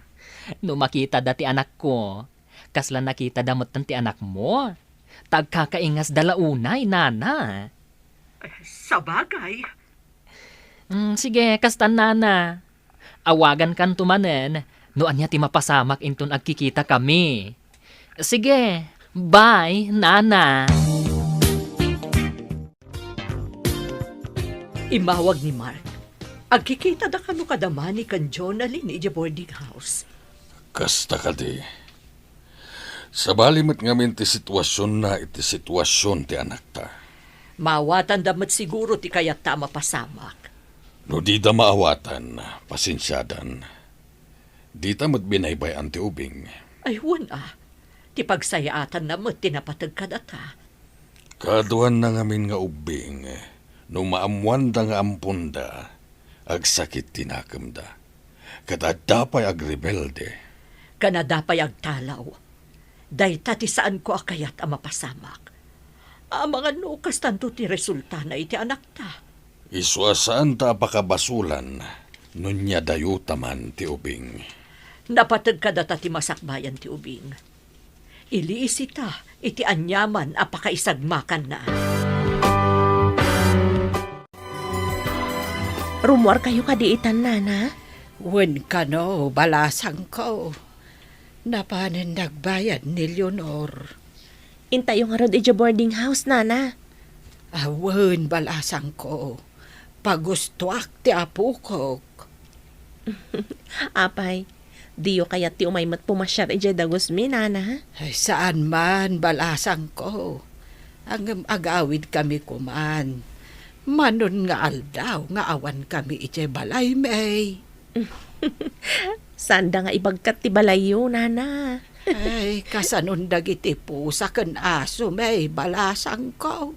No makitada ti anakko, kasla nakitada metten ti anakmo? Ta agkakaingasda la unay, nana. Eh, sabagay. Mm, sige, kastan, nana. Awagankanto manen no ania ti mapasamak inton agkikitakami. Sige, bye, nana. Immawag ni Mark. Agkikitada kano kada Manny ken Jonalyn idiay boarding house. Kasta kadi. Sabali met ngamin ti situasionna iti situasion ti anakta. Maawatanda met siguro ti kayatta a mapasamak. No dida maawatan, pasensiadan. Dita met binaybay-an ti ubing. Ay, wen a. Ti pagsayaatanna met ti napateg kadata. Kaduanna ngamin nga ubbing, no maammoanda nga amponda, agsakit ti nakemda. Ket adda pay agrebelde. Ken adda pay agtalaw. Dayta ti saanko a kayat a mapasamak. Amangan no kastanto ti resultana iti anakta. Isu a saanta a pakabasolan no nia dayota man ti ubing. Napateg kadata ti masakbayan ti ubing. Iliisita iti aniaman a pakaisagmakanna. Rummuarkayo kadi itan, Nana? Wen kano, balasangko. Napanen nagbayad ni Leonor. Intayo ngarud idiay boarding house, Nana. Awen, balasangko. Pagustoak ti apokok. Apay, diyo kayat ti umay met pumasiar idiay dagusmi, Nana? Ay, saan man, balasangko. Ngem agawidkami koman. Manon nga aldaw nga awankami idiay balaymi. Saanda nga ibagkat ti balayyo, Nana. Ay, kasanon dagiti pusa ken asomi, balasangko.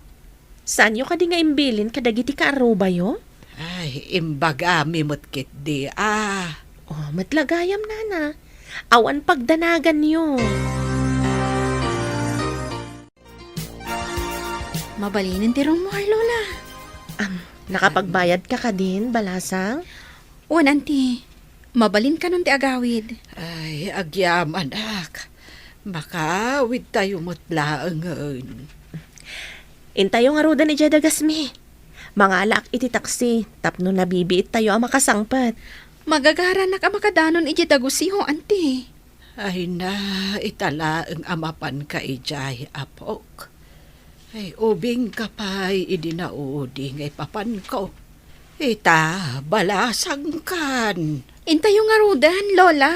Saanyo kadi nga imbilin kadagiti kaarrubayo? Ay, imbagami met ketdi a. Oh, met la gayam, Nana. Awan pagdanaganyo. Mabalinen ti rummuar, Lola. Am, nakapagbayadka kadin, balasang? Wen, Auntie. Mabalin kanon ti agawid. Ay, agyamanak. Makaawidtayo met laengen. Intayo ngaruden idiay dagasmi. Mangalaak iti taksi tapno nabibiittayo a makasangpet. Magagaranak a makadanon idiay dagusyo, Auntie. Ay na, ita laeng a mapanka idiay, apok. Ay, ubingka pay idi naudi nga ipapanko. Ita, balasangkan. Intayo ngaruden, Lola.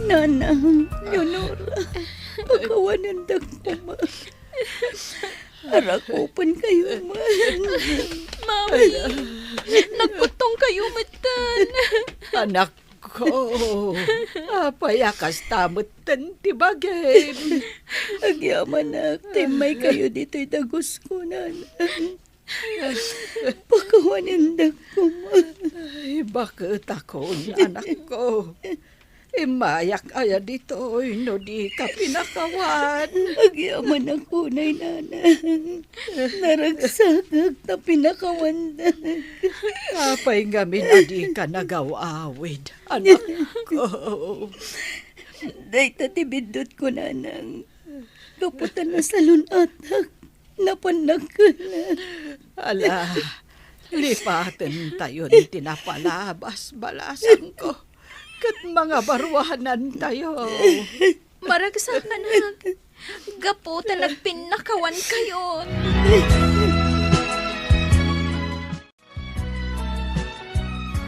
Nanang, Leonora, pakawanendak koma. Arakupenkayo man. Mami, nagkuttongkayo metten. Anakko, apay a kasta metten ti bagim? Agyamanak, ta immaykayo ditoy dagusko, Nana. Pakawanendak koma. Ay, baketakon, anakko. Immayak aya ditoy no dika pinakawan? Agyamanak unay, Nana. Naragsakak ta pinakawandak. Apay ngamin a dika nagaw-awid, anakko? Dayta ti biddutko, Nanang. Gapu ta nasalun-atak. Napannak. Ala, lipatentayon ti napalabas, balasangko, ket mangabaruanantayo. Maragsakanak, gapu ta nagpinnakawankayon.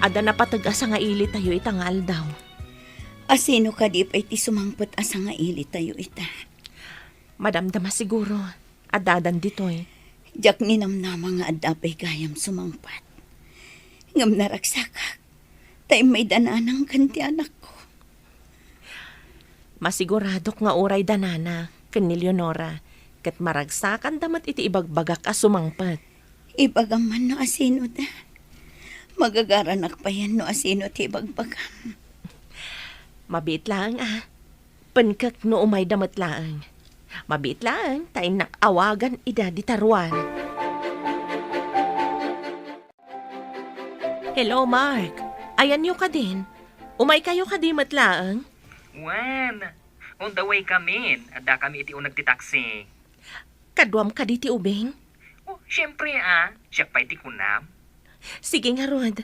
Adda napateg a sangailitayo ita nga aldaw. Asino kadi pay ti sumangpet a sangailitayo ita? Madamdama siguro. Addadan ditoy. Diak ninamnama nga adda pay gayam sumangpet. Ngem naragsakak, ta immayda Nanang ken ti anakko. Masiguradok nga uray da Nana ken ni Leonora, ket maragsakanda met iti ibagbagak a sumangpet. Ibagam man no asino da. Magagaranak payen no asino ti ibagbagam. Mabiit laeng a. Penkek no umayda met laeng. Mabiit laeng ta innak awagan ida dita ruar. Hello, Mark. Ayanyo kadin? Umaykayo kadi met laeng? Wen, on the way kamin. Adda kami iti uneg ti taxi. Kaduam kadi ti ubing? Oh, siempre a. Siak pay ti kunam. Sige ngarud.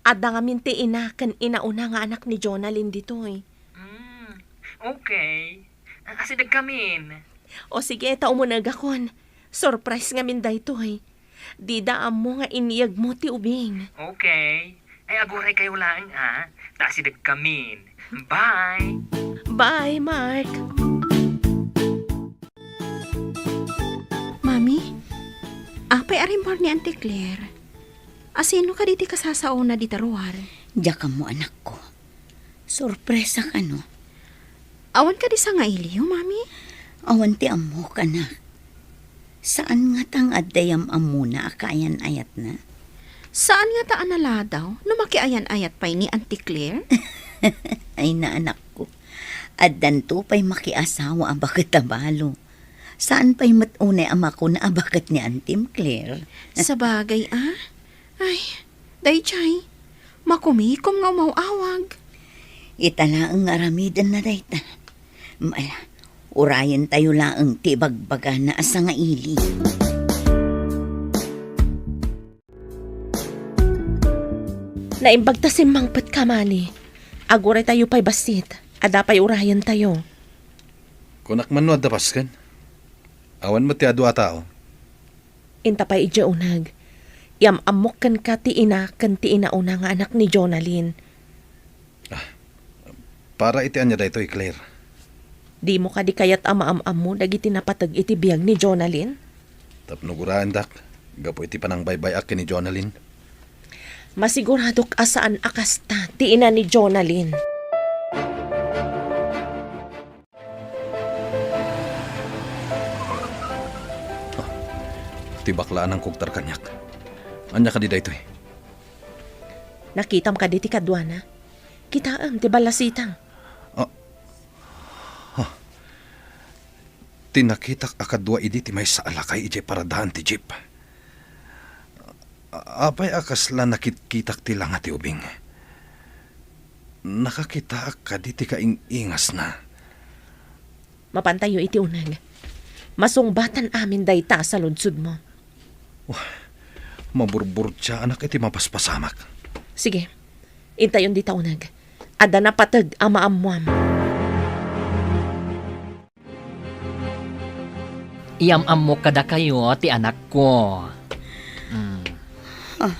Adda ngamin ti ina ken inauna nga anak ni Jonalyn ditoy. Mm, okay. Asideg kamin. O sige, ta umunegakon. Surprise ngamin daytoy. Dida ammo nga iniyegmo ti ubing. Okay. Ay, aguraykayo laeng, a. Ta asideg kamin. Bye! Bye, Mark! Mami, apay a rimmuar ni Auntie Claire? Asino kadi ti kasasaona dita ruar? Diak ammo, anakko. Sorpresa kano? Awan kadi sangailiyo, Mami? Awan ti ammok, anak. Saan ngata nga adda yam-ammona a kaayan-ayatna? Saan ngata a naladaw no makiayan-ayat pay ni Auntie Claire? Ay, naanakko. Addanto pay makiasawa a baket a balo. Saan pay met unay a makuna a baket ni Antim Claire? Sabagay, ah. Ay, daydiay, makumikom nga umaw-awag. Ita laeng nga aramidenna dayta. Mala, urayentayo laeng ti ibagbagana a sangaili. Naimbag ta simmangpetka, Mani. Aguraytayo pay bassit. Adda pay urayentayo. Kunak man no adda pasken. Awan met ti adu a tao. Inta pay idiay uneg. Iam-ammok kenka ti ina ken ti inauna nga anak ni Jonalyn. Ah, para iti ania daytoy, Claire? Dimo kadi kayat a maam-ammo dagiti napateg iti biag ni Jonalyn? Tapno guraendak, gapu iti panangbaybay-ak ken ni Jonalyn. Masiguradok a saan a kasta ti ina ni Jonalyn. Ah, ti bakla a nangkugtar kaniak. Ania kadi daytoy? Nakitam kadi ti kaduana? Kitaem ti ballasitang. Ah, ah. Ti nakitak a kadua idi ti maysa a lakay idiay paradaan ti jeep. A-, apay a kasla nakitkitak ti langa ti ubing? Nakakitaak kadi ti kaing-ingasna? Mapantayo iti uneg. Masungbatan amin dayta a saludsodmo. Wah, maburburtiaanak iti mapaspasamak. Sige, intayon dita uneg. Adda napateg a maammuam. Iam-ammok kadakayo ti anakko. Mm. Ah,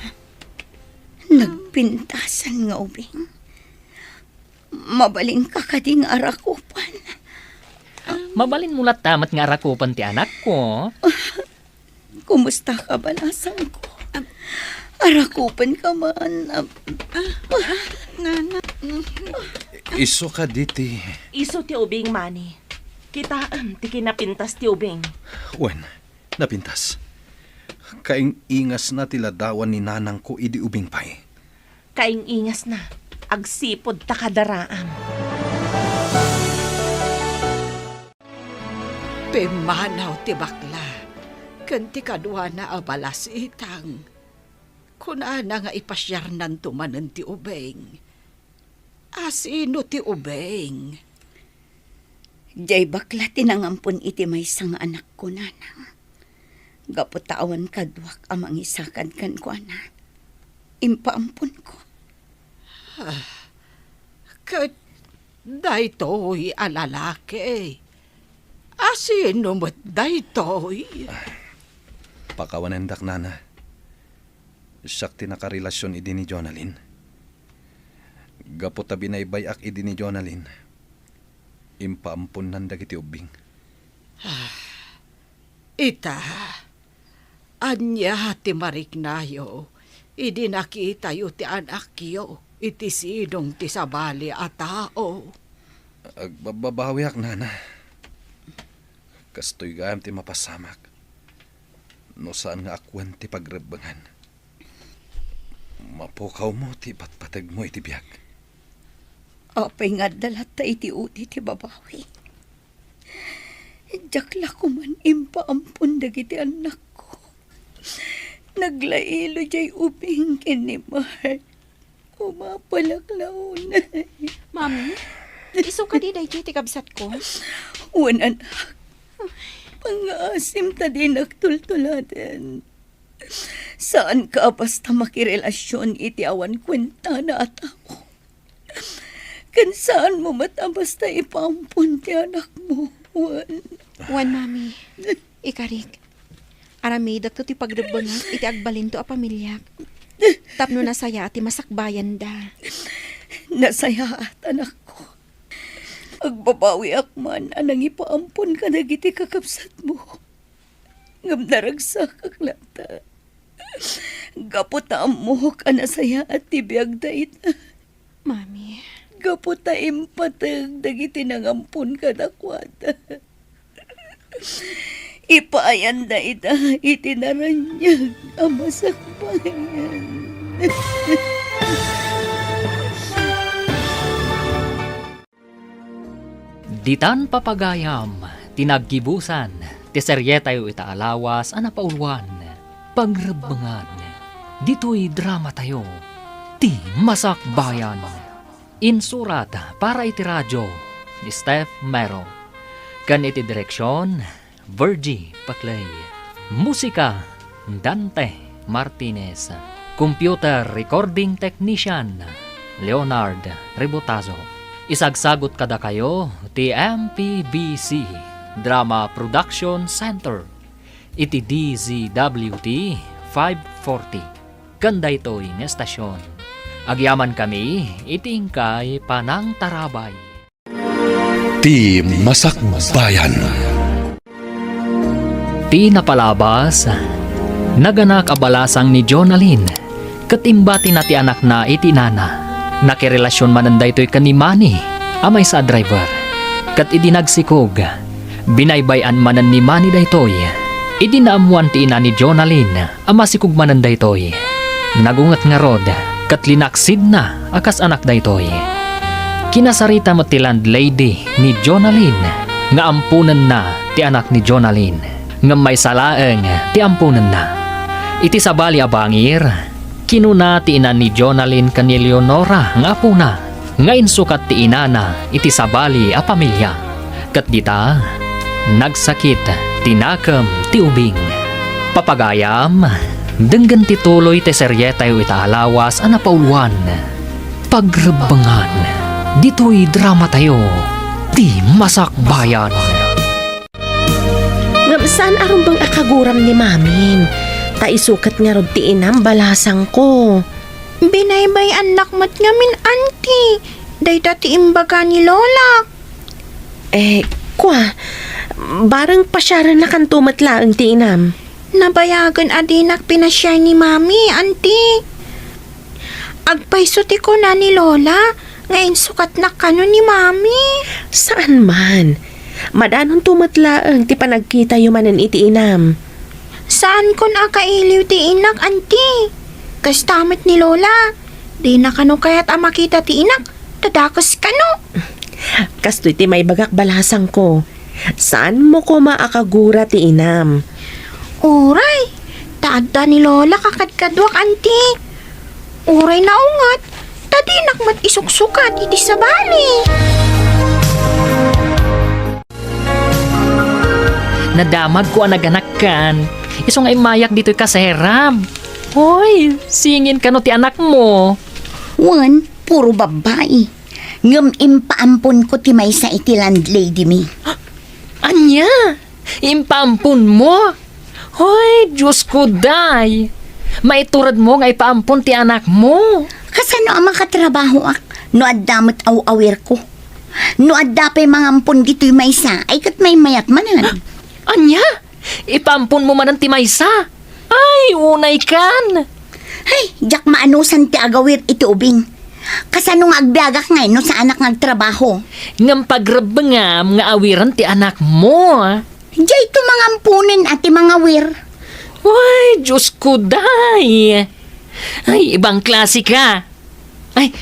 nagpintasan nga ubing. Mabalinka kadi nga arakupan? Mabalinmo latta met nga arakupan ti anakko. Kumusta ka, balasangko? Arakupan ka man. Ah, ah, nana. Isu kadi ti... Isu ti ubing, Mani. Kitaem ti kinapintas ti ubing. Wen, napintas. Kaing-ingasna ti ladawan ni nanangko idi ubing pay. Kaing-ingasna, agsipud ta kadaraam. Pimmanaw ti bakla ken ti kaduana a balasitang. Kunana nga ipasiarnanto manen ti ubing. Asino ti ubing? Diay bakla ti nangampon iti maysa nga anakko, nanang. Gapu ta awan kaduak a mangisakad kenkuana, impaamponko. Ah, ket daytoy a lalaki, asino met daytoy? Pakawanendak, nana. Siak ti nakarelasion idi ni Jonalyn. Gapu ta binaybay-ak idi ni Jonalyn, impaamponnan dagiti ubbing. Ah, ita, ania ti mariknayo idi nakitayo ti anakyo iti sidong ti sabali a tao? Agbabbabawiak, nana. Kastoy gayam ti mapasamak no saan nga awan ti pagrebbengan. Mapukawmo ti ipatpategmo iti biag. Apay nga adda latta iti udi ti babawi? Diak la koman impaampon dagiti annakko. Naglailo diay ubing ken ni Mark. Umapalak la unay. Mami, isu kadi daytoy ti kabsatko? Wen, anak. Pangngaasim ta dinak tultuladen. Saanka a basta makirelasion iti awan kuentana a tao. Ken saanmo met a basta ipaampon ti anakmo, wen. Wen, Mami. Ikarik, aramidekto ti pagrebbengak iti agbalinto a pamiliak, tapno nasayaat ti masakbayanda. Nasayaat, anakko. Agbabawiak man a nangipaampon kadagiti kakabsatmo. Ngem naragsakak latta. Gapu ta ammok a nasayaat ti biagda ita. Mami. Gapu ta impateg dagiti nangampon kadakuada. Ipaayanda ita iti naraniag a masakbayan. Ditan papagayam ti naggibusan ti serietayo ita a lawas a napauluan, Pagrebbengan. Ditoy dramatayo, Ti Masakbayan. Insurat para iti radio ni Steph Mero. Ken iti direksion, Virgie Paclay. Musika, Dante Martinez. Computer recording technician, Leonard Rebotazo. Isagsagut kadakayo ti M P B C Drama Production Center iti D Z W T five forty. Ken daytoy nga estasion, agyamankami iti inkay panangtarabay. Ti Masakbayan. Ti napalabas, naganak a balasang ni Jonalyn ket imbatina ti anakna iti inana. Nakirelasion manen daytoy ken ni Manny a maysa a driver. Ket idi nagsikog, binaybay-an manen ni Manny daytoy. Idi naammoan ti ina ni Jonalyn, a masikog manen daytoy. Nagunget ngarud ket linaksidna a kas anak daytoy. Kinasarita met ti landlady ni Jonalyn nga amponenna ti anak ni Jonalyn, ngem maysa laeng ti amponenna. Iti sabali a bangir, kinuna ti ina ni Jonalyn ken ni Leonora nga apona nga insukat ti inana iti sabali a pamilia. Ket dita, nagsakit ti nakem ti ubing. Papagayam, denggen ti tuloy ti serietayo ita a lawas a napauluan, Pagrebbengan. Ditoy dramatayo, Ti Masakbayan. Ngem saan a rumbeng a kaguram ni Mamin, ta isu ket ngarud ti inam balasangko. Binaybay-annak met ngamin, Auntie. Dayta ti imbaga ni Lola. Eh, kua, bareng pasiarennakanto met laeng ti inam. Nabayagen a dinak pinasiar ni Mami, Auntie. Agpayso ti kuna ni Lola nga insukatnak kano ni Mami. Saan man. Madanonto met laeng ti panagkitayo manen iti inam. Saankon a kailiw ti inak, Auntie. Kasta met ni Lola. Dina kano kayat a makita ti inak, ta dakes kano. Kastoy ti maibagak balasangko. Saanmo koma a kagura ti inam. Uray, ta adda ni Lola kakadkaduak, Auntie. Uray naunget, ta dinak met isuksukat iti sabali. Nadamagko a naganakkan. Isu nga immayak ditoy kaserab. Hoy, singin kano ti anakmo. Wen, puro babbai. Ngem impaamponko ti maysa iti landlady mi. Ania? Impaamponmo? Hoy, Diosko, day! Maituredmo nga ipaampon ti anakmo. Kasano a makatrabahoak no adda met aw-awirko? No adda pay mangampon ditoy maysa, ay ket maymayat manen. Ania? Ipaamponmo manen ti maysa? Ay, unaykan! Ay, diak maanusan ti agawir iti ubing. Kasano nga agbiagak ngay no saanak nga agtrabaho? Ngem pagrebbengam nga awiren ti anakmo. Dayto mangamponen a ti mangawir. Ay, Diosko, day! Ay, ibang klase ka. Ay,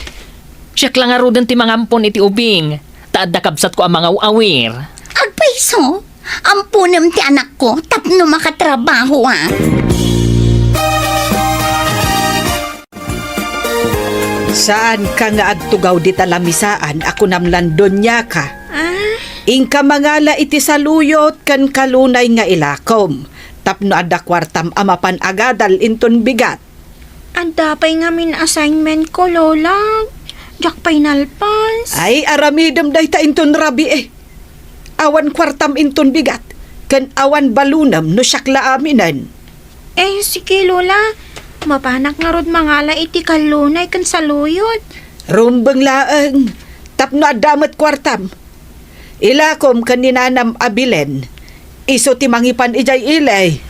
siak la ngaruden ti mangampon iti ubing, ta adda kabsatko a mangaw-awir. Agpayso, amponem ti anakko tapno makatrabahoak. Saanka nga agtugaw dita lamisaan a kunam lan doniaka. Ah? Inka mangala iti saluyot ken kalunay nga ilakom, tapno adda kuartam a mapan agadal inton bigat. Adda pay ngamin assignment ko, Lola. Diak pay nalpas. Ay, aramidem dayta inton rabii. Awan kuartam inton bigat, ken awan balunem no siak la aminen. Eh, sige, Lola. Mapanak ngarud mangala iti kallunay ken saluyot. Rumbeng laeng, tapno adda met kuartam. Ilakom ken ni nanam a Belen. Isu ti mangipan idiay ili.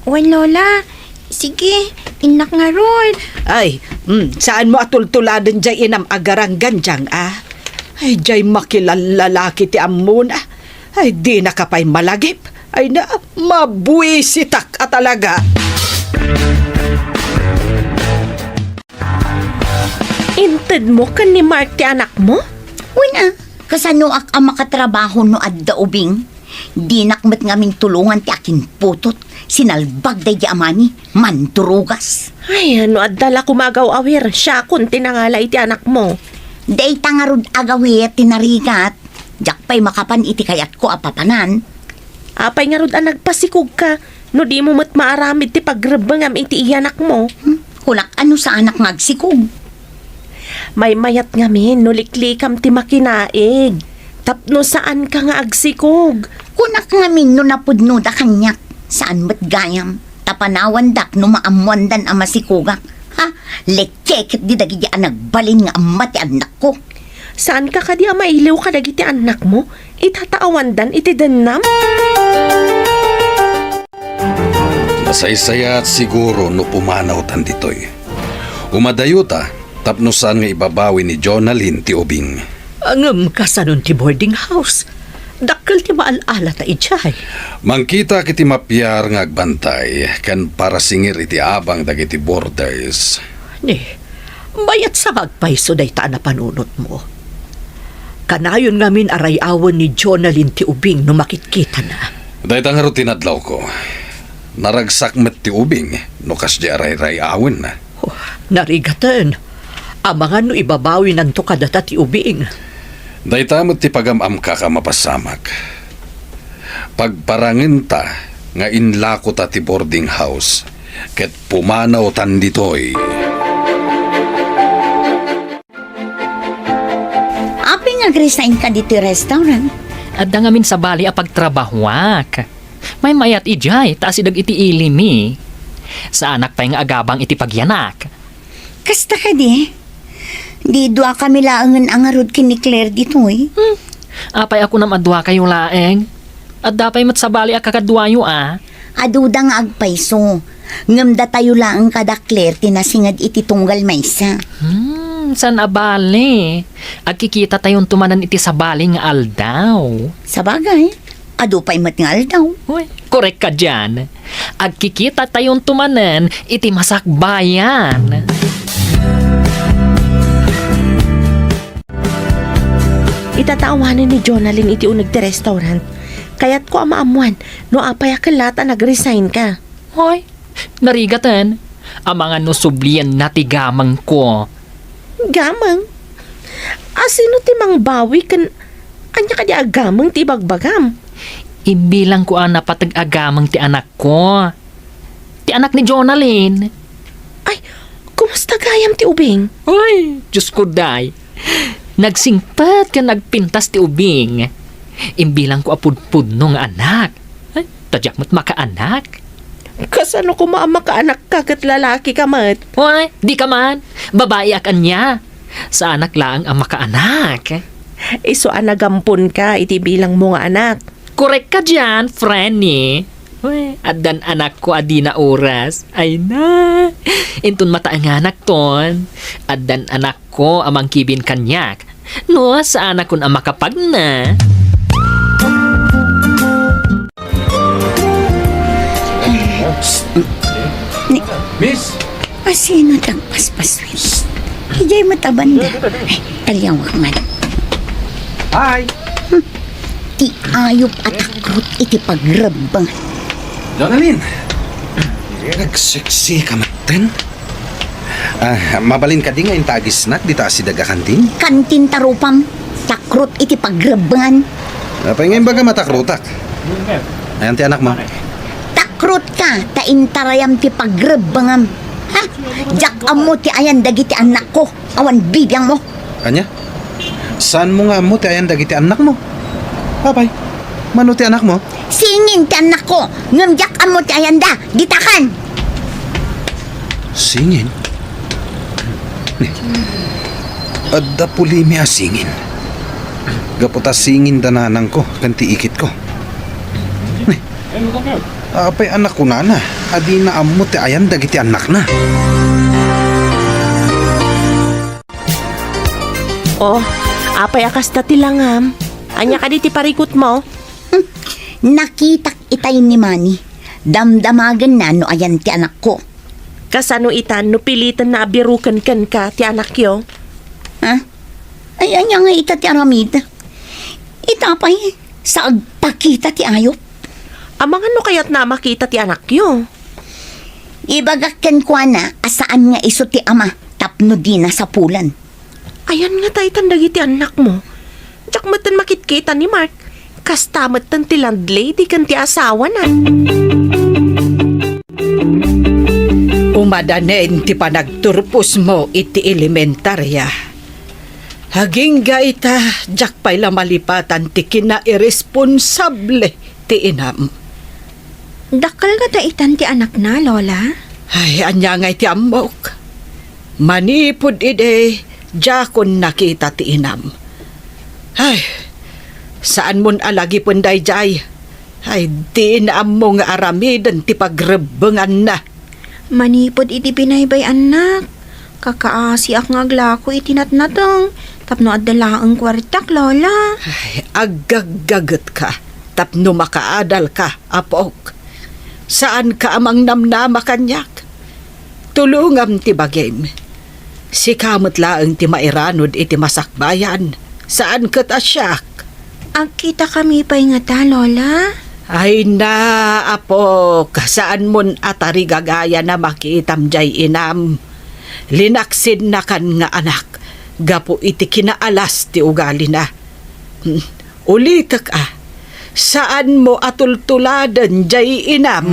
Wen, Lola. Sige, innak ngarud. Ay, mm, saanmo a tultuladen diay inam a garanggandiang, a? Ay, diay makilallalaki ti ammona. Ay, dinaka pay malagip. Ay na, mabuisitak a talaga. Intedmo ken ni Mark ti anakmo? Wen a, kasanoak a makatrabaho no adda ubing? Dinak met ngamin tulongan ti akinputot, sinalbag daydi amami, mandurugas. Ay, no adda la koma agaw-awir, siakon ti nangala iti anakmo. Dayta ngarud agaw-awir ti narigat. Diak pay makapan iti kayatko a papanan. Apay ngarud a nagpasikogka no dimo met maaramid ti pagrebbengam iti iyanakmo? Hmm? Kunak a no saanak nga agsikog. Maymayat ngamin no liklikam ti makinaig tapno saanka nga agsikog. Kunak ngamin no napudnoda kaniak, saan met gayam, ta panawandak no maammoandan a masikogak. Ha? Lekeketdi dagidi a nagbalin nga amma ti annakko. Saanka kadi a mailiw kadagiti annakmo? Itataawandan iti dennam? Nasaysayat siguro no pumanawtan ditoy. Umadayota tapno saan nga ibabawi ni Jonalyn ti ubing. Ngem kasanon ti boarding house? Dakkel ti maal-alata idiay. Mangkitak iti mapiar nga agbantay ken parasingir iti abang dagiti boarders. Ni, mayat sa nga agpayso dayta a napanunotmo. Kanayon ngamin a ray-awen ni Jonalyn ti ubing no makitkitana. Dayta ngarud ti nadlawko. Naragsak met ti ubing no kasdi a rayray-awenna. Oh, narigaten. Amangan no ibabawinanto kadata ti ubing. Dayta met ti pagam-amkak a mapasamak. Pagparangenta nga inlakota ti boarding house ket pumanawtan ditoy. Apay nga agresign ka ditoy restaurant? Adda ngamin sabali a pagtrabahoak. Maymayat idiay ta asideg iti ili mi. Saanak pay nga agabang iti pagyanak. Kasta kadi? Di duakami laengen a ngarud ken ni Claire ditoy? Hmm. Apay a kunam a duakayo laeng? Adda pay met sabali a kakaduayo a. Aduda nga agpayso. Ngem datayo laeng kada Claire ti nasinged iti tunggal maysa. Hmm, saan a bale. Agkikitatayon to manen iti sabali nga aldaw. Sabagay, adu pay met nga aldaw. Uy, korek ka dian. Agkikitatayon to manen iti masakbayan. Itatawanen ni Jonalyn iti uneg ti restaurant. Kayatko a maammuan no apay a kellat a nag-resign ka. Hoy, narigaten. Amangan no sublienna ti gamengko. Gameng? Asino ti mangbawi ken ania kadi a gameng ti ibagbagam? Imbilangko a napateg a gameng ti anakko. Ti anak ni Jonalyn. Ay, kumusta gayam ti ubing? Ay, Diyos ko, day. Nagsingpet ken nagpintas ti ubing. Imbilangko a pudpudno nga anak. Ay, ta diak met makaanak. Kasano koma a makaanak ka ket lalaki ka met? Ay, di ka man. Babai ak ania. Saanak laeng a makaanak. Isu a nagamponka iti bilang mo nga anak. Korek ka dian, Frenny. Uy, addan anakko a dina oras. Ay na. Inton mataenganak ton, addan anakko a mangkibin kaniak. No, saanakon a makapagna. Ni- Miss! Asino ti agpaspaswit? Idiay met a banda. Ay, taliawak man. Hi! Hmm. Ti ayup a takrot iti pagrebbeng. Jonalyn! Nagseksi ka metten? Ah, mabalin kadi nga inta agisnak dita asideg a kantin? Kantin ta rupam. Takrot iti pagrebbengan. Apay nga imbaga matakrotak? Ayan ti anak mo? Takrot ka, ta intarayam ti pagrebbengam. Ha? Diak ammo ti ayan dagiti annakko. Awan bibiang mo. Ania? Saan mo nga ammo ti ayan dagiti annak mo? Apay, mano ti anak mo? Singin ti annakko, ngem diak ammo ti ayanda. Ditakan! Singin? Ni, adda pulimi a singin. Gapu ta singin da nanangko ken ti ikitko. Ni, apay a nakunana a dina ammo ti ayan dagiti annakna? Oh, apay a kasta ti langam? Ania kadi ti parikutmo? Hmm, nakitak itay ni Manny. Damdamagenna no ayan ti anakko. Kasano itan no pilitenna a biruken kenka ti anakyo? Ay, ania nga ita ti aramid? Ita pay, sa agpakita ti ayup. Amangan no kayatna a makita ti anakyo. Ibagak kenkuana a saan nga isu ti ama tapno dina sapulen. Ayan nga ta itan dagiti annakmo. Diak metten makitkita ni Mark. Kasta metten ti landlady ken ti asawana. Umadanen ti panagturposmo iti elementaria. Agingga ita, diak pay la malipatan ti kinairesponsable ti inam. Dakkel ngata itan ti anakna, Lola? Ay, ania ngay ti ammok? Manipud idi, diakon nakita ti inam. Ay, saanmon a lagipen daydiay. Ay, diin ammo nga aramiden ti pagrebbenganna. Manipud iti binaybay-annak, kakaasiak nga aglako iti natnateng tapno adda laeng kuartak, Lola. Ay, aggaggagetka tapno makaadalka, apok. Saanka a mangnamnama kaniak. Tulongam ti bagim. Sika met laeng ti mairanud iti masakbayan, saan ket a siak. Agkitakami pay ngata, Lola? Ay na, apok, saanmon a tarigagayan a makitam diay inam. Linaksidnakan nga anak gapu iti kinaalas ti ugalina. Hmm, ulitek a, saanmo a tultuladen diay inam.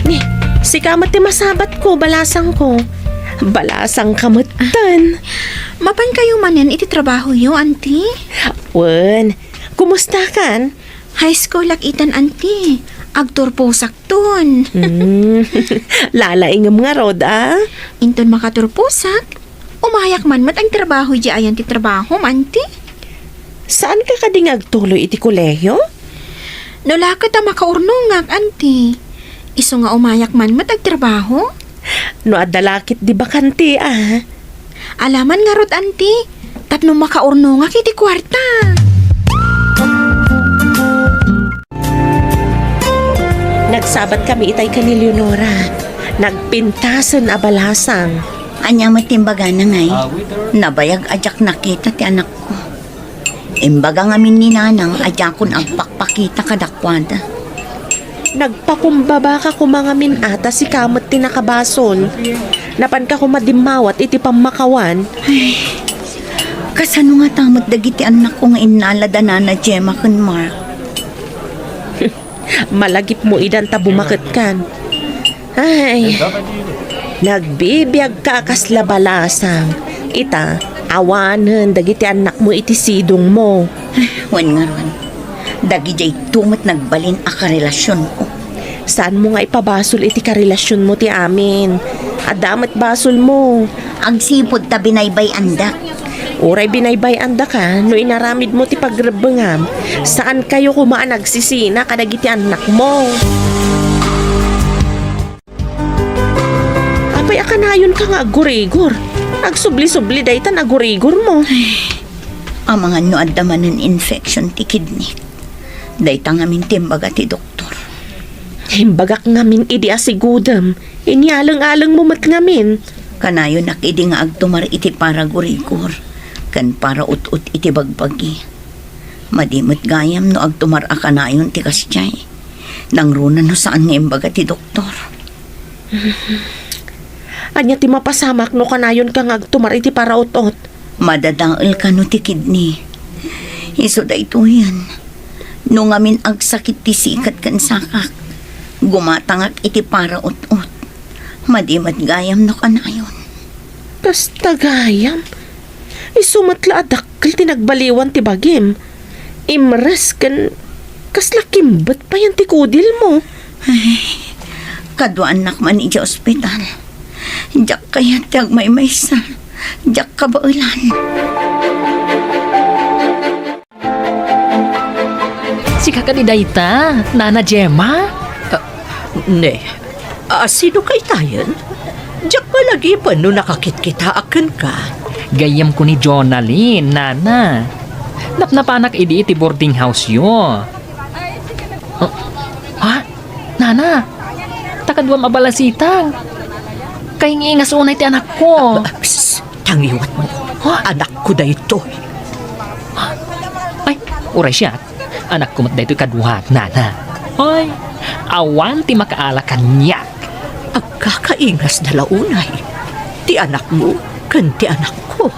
Ni, sika met ti masabatko, balasangko. Balasangka metten. Mapankayo manen iti trabahoyo, Auntie? Wen, kumustakan? High school ak itan, Auntie. Agturposakton. Hmm. Lalaingem ngarud, a? Inton makaturposak, umayak man met agtrabaho idiay ayan ti trabahom, Auntie. Saanka kadi nga agtuloy iti kolehiyo? No la ket a makaurnongak, Auntie. Isu nga umayak man met agtrabaho. No adda la ket di bakante, a? Alaman ngarud, Auntie, tapno makaurnongak iti kuarta. Nagsabatkami itay ken ni Leonora. Nagpintasen a balasang. Ania met ti imbagana, ngay? Nabayag a diak nakita ti anakko. Imbaga ngamin ni Nanang a diakon agpakpakita kadakuada. Nagpakumbabaka koma ngamin a ta sika met ti nakabasol. Napanka koma dimmawat iti pammakawan. Ay, kasano ngata met dagiti annakko nga innalada Nana Gemma ken Mark? Malagipmo idan ta bumaketkan. Ay, nagbibiagka a kasla balasang. Ita, awanen dagiti annakmo iti sidongmo. Wen ngarud, dagijayto met nagbalin a karelasionko. Saanmo nga ipabasol iti karelasionmo ti amin. Adda met basolmo. Agsipud ta binaybay-andak. Uray binaybay-andaka no inaramidmo ti pagrebbengam, saankayo koma a nagsisina kadagiti annakmo. Apay a kanayonka nga aggurigor? Agsubli-subli daytan a gurigormo. Ay, amangan no adda manen infection ti kidney. Dayta ngamin ti imbaga ti doktor. Imbagak ngamin idi a sigudem, inyaleng-alengmo met ngamin. Kanayonak idi nga agtumar iti paragurigor ken paraut-ot iti bagbagi. Madi met gayam no agtumar a kanayon ti kasdiay. Nangruna no saan nga imbaga ti doktor. Ania ti mapasamak no kanayonka nga agtumar iti paraut-ot? Madadael kano ti kidney. Isu daytoyen. No ngamin agsakit ti sikat ken sakak, gumatangak iti paraut-ot. Madi met gayam no kanayon. Kasta gayam? Isu met la a dakkel ti nagbaliwan ti bagim. Imres ken kasla kimbet payen ti kudilmo. Ay, kaduaannak man idiay ospital. Diak kayat ti agmaymaysa. Diak kabaelan. Sika kadi dayta, Nana Gemma? Ah, ne, ah, sino kaytayen? Diak malagipen no nakakitkitaak kenka. Gayyemko ni Jonalyn, nana. Napnapanak idi iti boarding house-yo. Oh, ha? Nana, ta kaduam a balasitang. Kaingingas unay ti anakko. Ah, psst, tangiwatmo. Ha? Anakko daytoy. Ay, uray siak. Anakko met daytoy kaduak, nana. Ay, awan ti makaala kaniak. Agkakaingasda la unay ti anakmo ken ti anakko.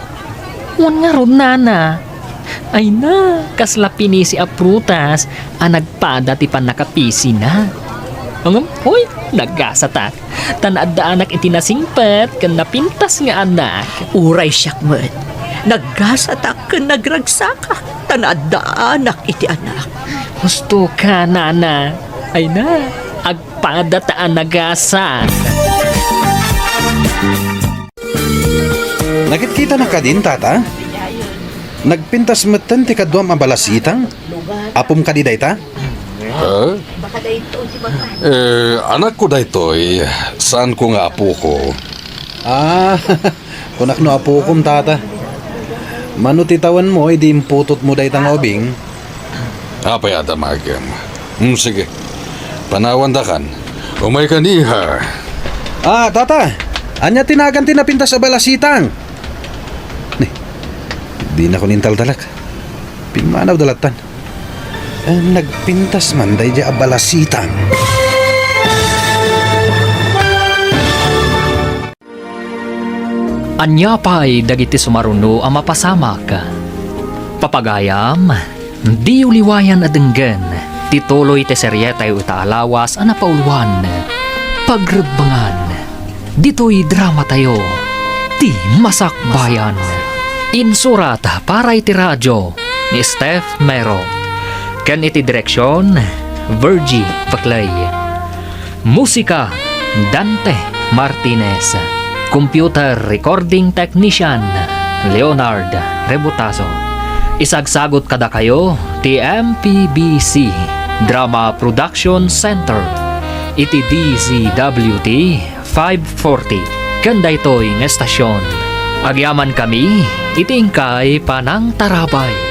Wen ngarud, nana. Ay na, kasla pinisi a prutas a nagpada ti pannakapisina. Ngem, hoy, nagasatak. Ta naaddaanak iti nasingpet ken napintas nga anak. Uray siak met, nagasatak ken nagragsakak, ta naaddaanak iti anak. Husto ka, nana. Ay na, agpada ta a nagasat. Nakitkitanak kadin, tata? Nagpintas metten ti kaduam a balasitang? Apom kadi dayta? Ha? Eh, anakko daytoy, saanko nga apoko. Ah, kunak no apokom, tata. Mano ti tawenmo idi imputotmo dayta nga ubing? Apay a damagem? Hmm, sige. Panawandakan. Umayka, iha. Ah, tata. Ania ti nagan ti napintas a balasitang? Ni, dinakon intaltalek. Pimmanawda lattan. Eh, nagpintas man daydiay a balasitang. Ania pay dagiti sumaruno a mapasamak? Papagayam, diyo liwayan a denggen ti tuloy ti serietayo ita a lawas a napauluan, Pagrebbengan. Ditoy dramatayo, Ti Masakbayan. Insurat para iti radio ni Steph Mero. Ken iti direksion, Virgie Paclay. Musika, Dante Martinez. Computer Recording Technician, Leonard Rebutazo. Isagsagut kadakayo ti M P B C Drama Production Center iti D Z W T five forty. Ken daytoy nga estasion, agyamankami iti inkay panangtarabay.